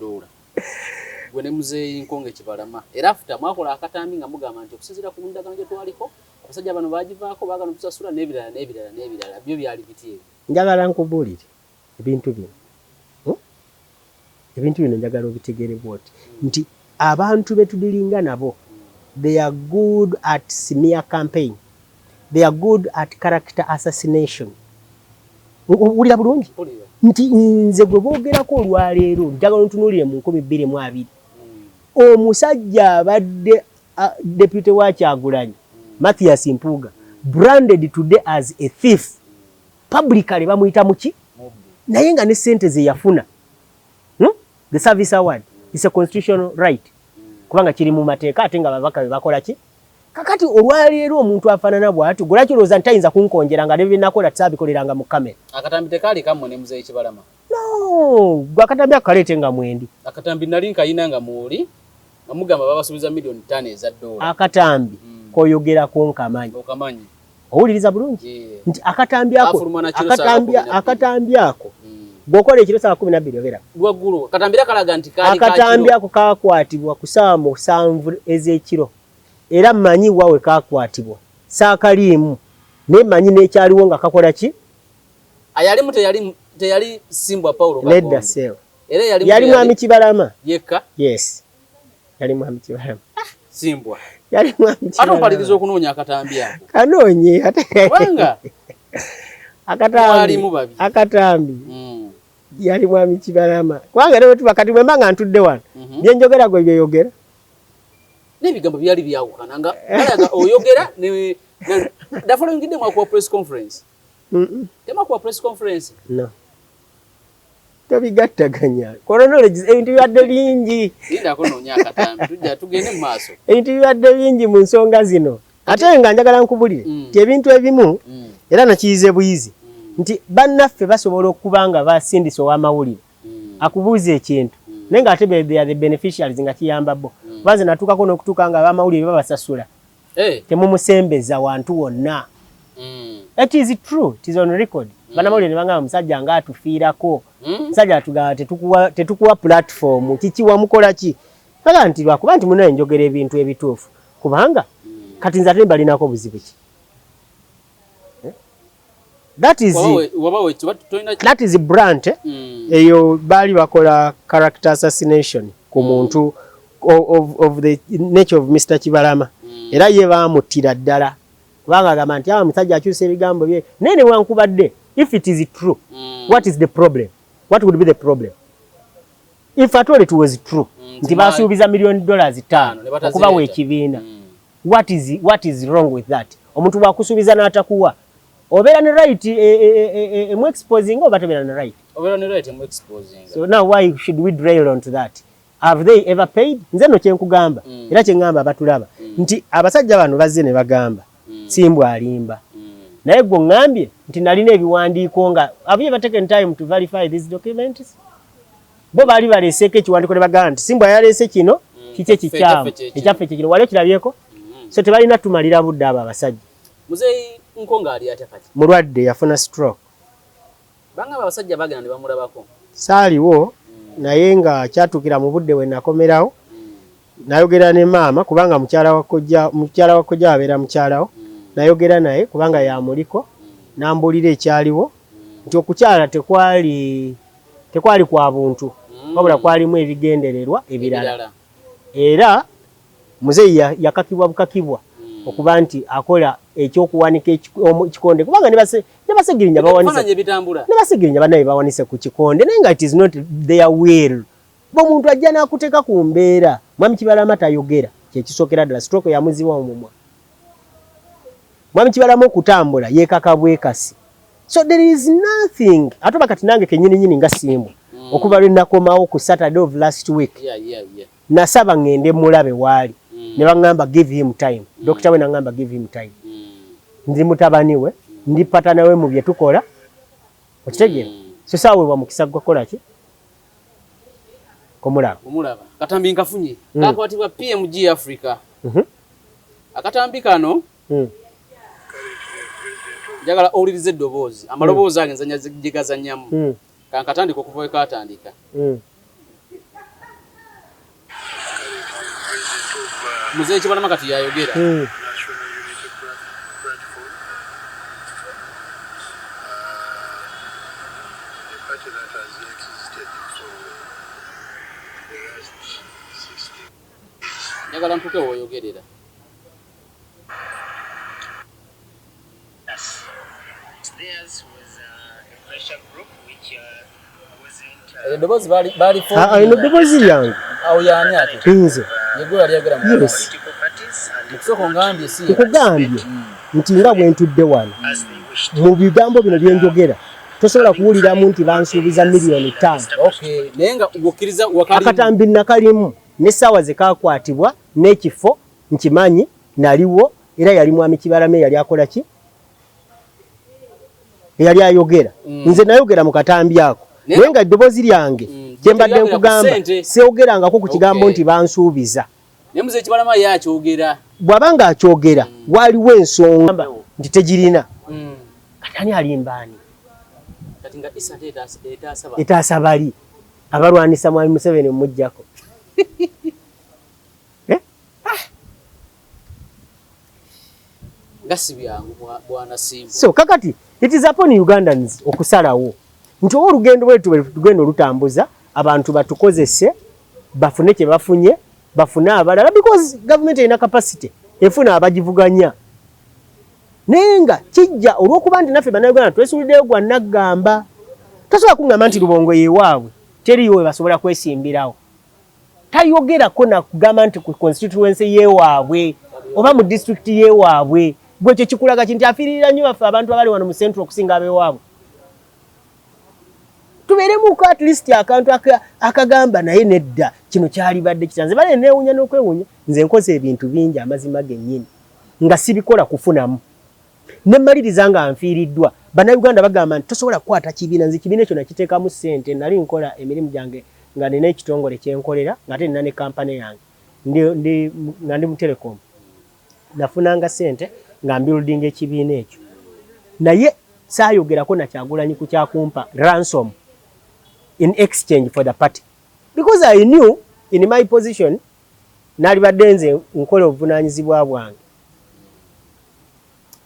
gwe ne Muzeeyi Nkonge Kibalama, era after mwakola akatambi nga mugamba nti okusinziira ku ndagaano gye twaliko, abasajja bano bagivaako, baagala otusasula n'ebirala n'ebirala n'ebirala. Byo byali biti ebyo? Njagala nkubuulire ebintu bino, Ebintu bino njagala obitegeere bwoti nti abantu be tudealinga nabo, they are good at smear campaign, they are good at character assassination. Owulira bulungi nti nze gwe boogerako olwaleero, njagala ontunuulire mu 2020, omusajja abadde deputy wa Kyagulanyi, Mathias Mpuuga, branded today as a thief publicly, bamuyita muki, naye nga ne sente ze yafuna, The service award is a constitutional right, kubanga kiri mu mateeka, ate nga babaka be bakola ki. Kakati olwaleero omuntu afaanana bw'atyo, gwe lwaki olowooza nti tayinza kunkonjera nga ne bye nakola tisaabikolерanga mu kamera? Akatambi tekaali kammwe ne muzeeyi Kibalama? No, gwe akatambi ako kaleete nga mwendi. Akatambi nali nkayina nga mwoli, nga mugamba babasuubiza $5 million eza. Akatambi koyogerako nkamanyi. Okamanyi. Owuliriza bulungi nti akatambi ako Kafuluma na kiro saa 12. Akatambi ako bw'okola ekiro saa 12 obeera Lwaggulu akatambi era kalaga nti kaali Akatambi kakiro. ako kakwatibwa ku ssaawa 7 ez'ekiro, era mmanyi wa we kakwatibwa, saakaliimu, naye mmanyi n'ekyaliwo nga kakola ki. Ayalimu teyali Simbwa Paulo Nedda. Kakonge. Seewo. Era yalimu Yali mwami Kibalama. Yekka. Yes, yali mwami Kibalama. Simbwa. Yali mwami Ate ompaliriza Kibalama. okunoonya akatambi ako. Kanoonye ate. Kubanga Akatambi mwalimu babiri. Akatambi yali mwami Kibalama, kubanga ne bwetuba kati bwe mba nga ntudde wano, byenjogera gwe byeyogera. N'ebigambo byali byawukana, nga balaga oyogera the following day mwakuwa press conference. Temwakuwa press conference? No, tobigattaganya chronologies, ebintu bibadde bingi. Lindako noonya akatambi, tujja tugende mu maaso. Ebintu bibadde bingi mu nsonga zino, ate nga njagala nkubulire nti ebintu ebimu era nakiyize buyizi nti bannaffe basobola okuba nga basindise ow'amawulire akubuuza ekintu, naye ng'ate they are the beneficiaries, nga kiyamba bo. Kuba nze natuukako n'okutuuka nga ab'amawulire babasasula, temumusembeza wantu wonna. It is true, it is on record. Bannamawulire ne bagamba, musajja nga atufiirako, musajja atugamba tetukuwa platform, kiki wamukola ki? Baga nti lwakuba nti munaye njogera ebintu ebituufu, kubanga kati nze ate mbalinako buzibu ki? Eh? That is Waba tolina That is brand, eh? Eyo baali bakola character assassination ku muntu of the nature of Mr. Kibalama. Era ye baamuttira ddala, kubanga agamba nti awa musajja akyusa ebigambo bye, naye ne wankubadde if it is true, what is the problem? What would be the problem if at all it was true nti basuubiza $5 million Ne batazireeta. okubawa ekibiina? What is wrong with that? Omuntu bwakusuubiza n'atakuwa, obeera ne right emu exposing oba tobeera ne right? Obeera ne right emu exposing. So now why should we dwell on to that? Have they ever paid? Nze no kyenkugamba era kyeŋŋamba abatulaba nti abasajja bano bazze ne bagamba Simbwa alimba, naye gwe oŋŋambye nti nalina ebiwandiiko, nga have you ever taken time to verify these documents? Bo baali baleeseeko ekiwandiiko ne bagamba nti Simbwa yaleese kino, kiki ekikyamu? Ekyaffe kye kino. Ekyaffe kye kino, wali okirabyeko? So tebalina tumalira budde abo abasajja. Muzeeyi Nkonga ali atya kati? Mulwadde, yafuna stroke. Banga abasajja bagenda ne bamulabako. Saaliwo, naye nga kyatuukira mu budde we nakomerawo, nayogera ne maama, kubanga mukyala wa kojja abeera mukyalawo. Nayogera naye kubanga yamuliko, nambuulira ekyaliwo nti okukyala tekwali kwa buntu, wabula kwalimu ebigendererwa ebirala. Ebirala. Era muzeeyi yakakibwa bukakibwa okuba nti akola ekyokuwanika ekikonde, kubanga ne Basegirinya bawanise Ebifaananyi ebitambula. Ne Basegirinya bannaye bawanise ku kikonde, naye nga it is not their will. Omuntu ajja n'akuteeka ku mbeera. Mwami Kibalama tayogera, kyekisookera ddala, stroke yamuziba omumwa. Mwami Kibalama okutambula yeekaka bwekasi, so there is nothing. Ate oba kati nange kenyini nyini nga Simbwa, okuva lwe nakomawo ku Saturday of last week, nasaba ŋŋende mulabe waali, ne baŋŋamba give him time. Dokita we naŋŋamba give him time. Ndi mutabani we, ndi patana we mu bye tukola, okitegeera? So saaweebwa mukisa gwakukola ki, kumulaba. Omulaba katambi nkafunye. Kakwatibwa PMG Africa. Akatambi kano njagala owulirize eddoboozi, amaloboozi age nzanya gye gazannyamu. Kankatandika okuva we katandika. Muzeeyi Kibalama kati yayogera. National Unity Platform, a party that has existed for the last 60 Njagala ntuke w'oyogerera. Theirs was a Eddoboozi baali Ah, eno ddoboozi lyange. Awo yaani ate? Nze. Yegwe yali ayogera mu Yes. Mukusooka ongambye si ye. Nkugambye nti nga bwe ntudde wano, mu bigambo bino bye njogera tosobola kuwuliramu nti bansuubiza 5 miliyoni. Okay, naye nga okkiriza wakalimu. Akatambi nakalimu n'essaawa ze kakwatibwa n'ekifo nkimanyi, naliwo, era yali mwami Kibalama yali akola ki, eyali ayogera. Nze nayogera mu katambi ako, naye nga eddoboozi lyange kyembadde Teryogera ku nkugamba, ssente. seogerangako ku kigambo nti bansuubiza. Naye muzeeyi Kibalama ye akyogera. Bw'aba nga akyogera, waliwo ensonga nti tegirina. Kati ani alimbaani? Kati nga isa ate etaasa Etaasa bali abalwanisa mwami Museveni mumuggyako. Eh? Nga si byangu, bwana Simba. So kakati it is upon Ugandans okusalawo nti oba olugendo bwetu bwe tugenda olutambuza, abantu batukozese bafune kye bafunye, bafune abalala, because government erina capacity efuna abagivuganya, naye nga kijja olw'okuba nti naffe Bannayuganda twesuliddeyo gwa naggamba. Tosobola kuŋŋamba nti Lubongo yewaabwe teriyo we basobola kwesimbirawo. Tayogerako nakugamba nti ku constituency yewaabwe oba mu district yewaabwe. Gwe ekyo kikulaga ki? Nti afiiririra nnyo baffe abantu abali wano mu central okusinga abewaabwe. Tubeeremuko at least akantu akagamba naye nedda, kino kyalibadde kitya? Nze bale neewunya n'okwewunya. Nze nkoze ebintu bingi, amazima gennyini, nga sibikola kufunamu, nemmaliriza nga nfiiriddwa. Bannayuganda bagamba nti tosobola kukwata kibiina. Nze ekibiina ekyo nakiteekamu ssente. Nali nkola emirimu gyange nga nina ekitongole kyenkolera, ng'ate nina ne kampani yange nga ndi mu telecom. Nafunanga ssente nga mbuildinga ekibiina ekyo, naye saayogerako na Kyagulanyi ku kyakumpa ransom in exchange for the party, because I knew in my position nalibadde nze nkola obuvunaanyizibwa bwange.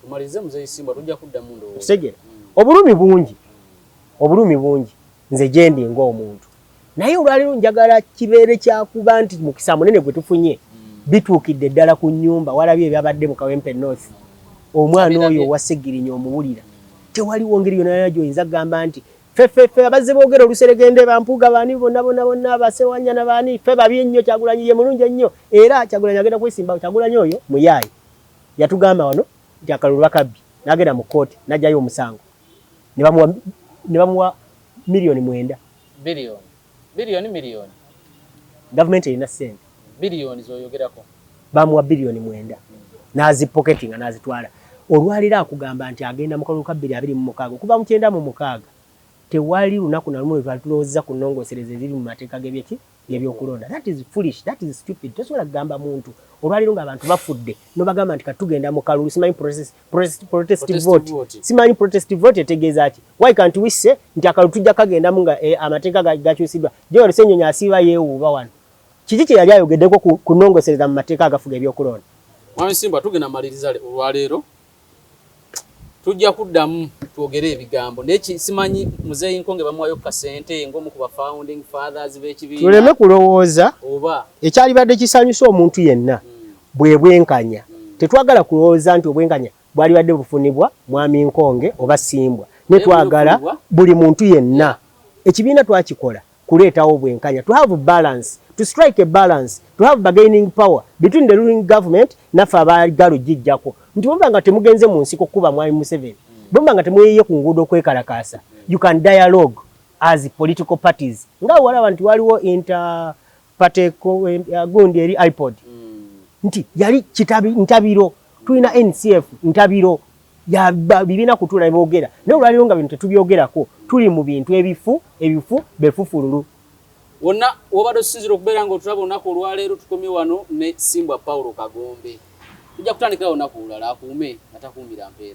Tumalirize, muzeeyi Simba, tujja kuddamu ndowooza. Kitegeera, obulumi bungi, obulumi bungi nze gyendi ng'omuntu, naye olwaleero njagala kibeere kyakuba nti mukisa munene gwe tufunye, bituukidde ddala ku nnyumba. Walabye ebyabadde mu Kawempe North, omwana oyo owa Segirinya omuwulira. Tewaliwo ngeri yonna yonna gy'oyinza kugamba nti ffe abazze boogera oluseregende, bampuuga, baani bonna bonna bonna, basewanyana baani, ffe babi ennyo, Kyagulanyi ye mulungi ennyo, era Kyagulanyi agenda kwesimbawo. Kyagulanyi oyo muyaayi, yatugamba wano nti akalulu bakabbi, n'agenda mu kkooti n'ajjayo omusango ne bamuwa 9 miliyoni. Biliyoni, biliyoni, miliyoni. Gavumenti erina ssente. Biliyoni zoyogerako. Bamuwa 9 biliyoni n'azipoketi nga n'azitwala. Olwaleero akugamba nti agenda mu kalulu ka 2026. Okuva mu 96 tewali lunaku na lumu lwe twali tulowoozeza ku nnongoosereza eziri mu mateeka g'ebyeki gebyokulonda. That is foolish, that is stupid. Tosobola kugamba muntu olwaleero ng'abantu bafudde nobagamba nti katugenda mu kalulu, simanyi protest vote. Simanyi protest vote etegeeza ki? Why can't we say nti akalulu tujja kagendamu nga amateeka gakyusiddwa? Joel Ssenyonyi asiiba yeewuuba wano, kiki kye yali ayogeddeko ku nnongoosereza mu mateeka agafuga ebyokulonda? Mwami Simba, tugenda maliriza olwaleero, tujja kuddamu twogere ebigambo, naye simanyi muzeeyi Nkonge bamuwayo kasente ng'omu ku ba founding fathers b'ekibiina. Tuleme kulowooza oba ekyalibadde kisanyusa omuntu yenna bwe bwenkanya. Tetwagala kulowooza nti obwenkanya bwalibadde bufunibwa mwami Nkonge oba Simbwa, ne twagala buli muntu yenna. Ekibiina twakikola kuleetawo obwenkanya, to have balance, to strike a balance, to have bargaining power between the ruling government naffe abaagala ogijjako. Nti bwemuba nga temugenze mu nsiko kuba mwami Museveni, bwemuba nga temuyiye ku nguudo okwekalakaasa, you can dialogue as political parties, nga walaba nti waliwo inter party gundi eri IPOD, nti yali kitabi ntabiro. Tulina NCF ntabiro ya bibiina kutuula ne boogera, naye olwaleero nga bino tetubyogerako, tuli mu bintu ebifu ebifu befufululu. Wonna wobadde osinzira okubeera nga otulaba olunaku olwaleero, tukomye wano ne Simbwa Paulo Kagombe. Tujja kutandikirawo olunaku olulala. Akuume nga takuumira mpeera.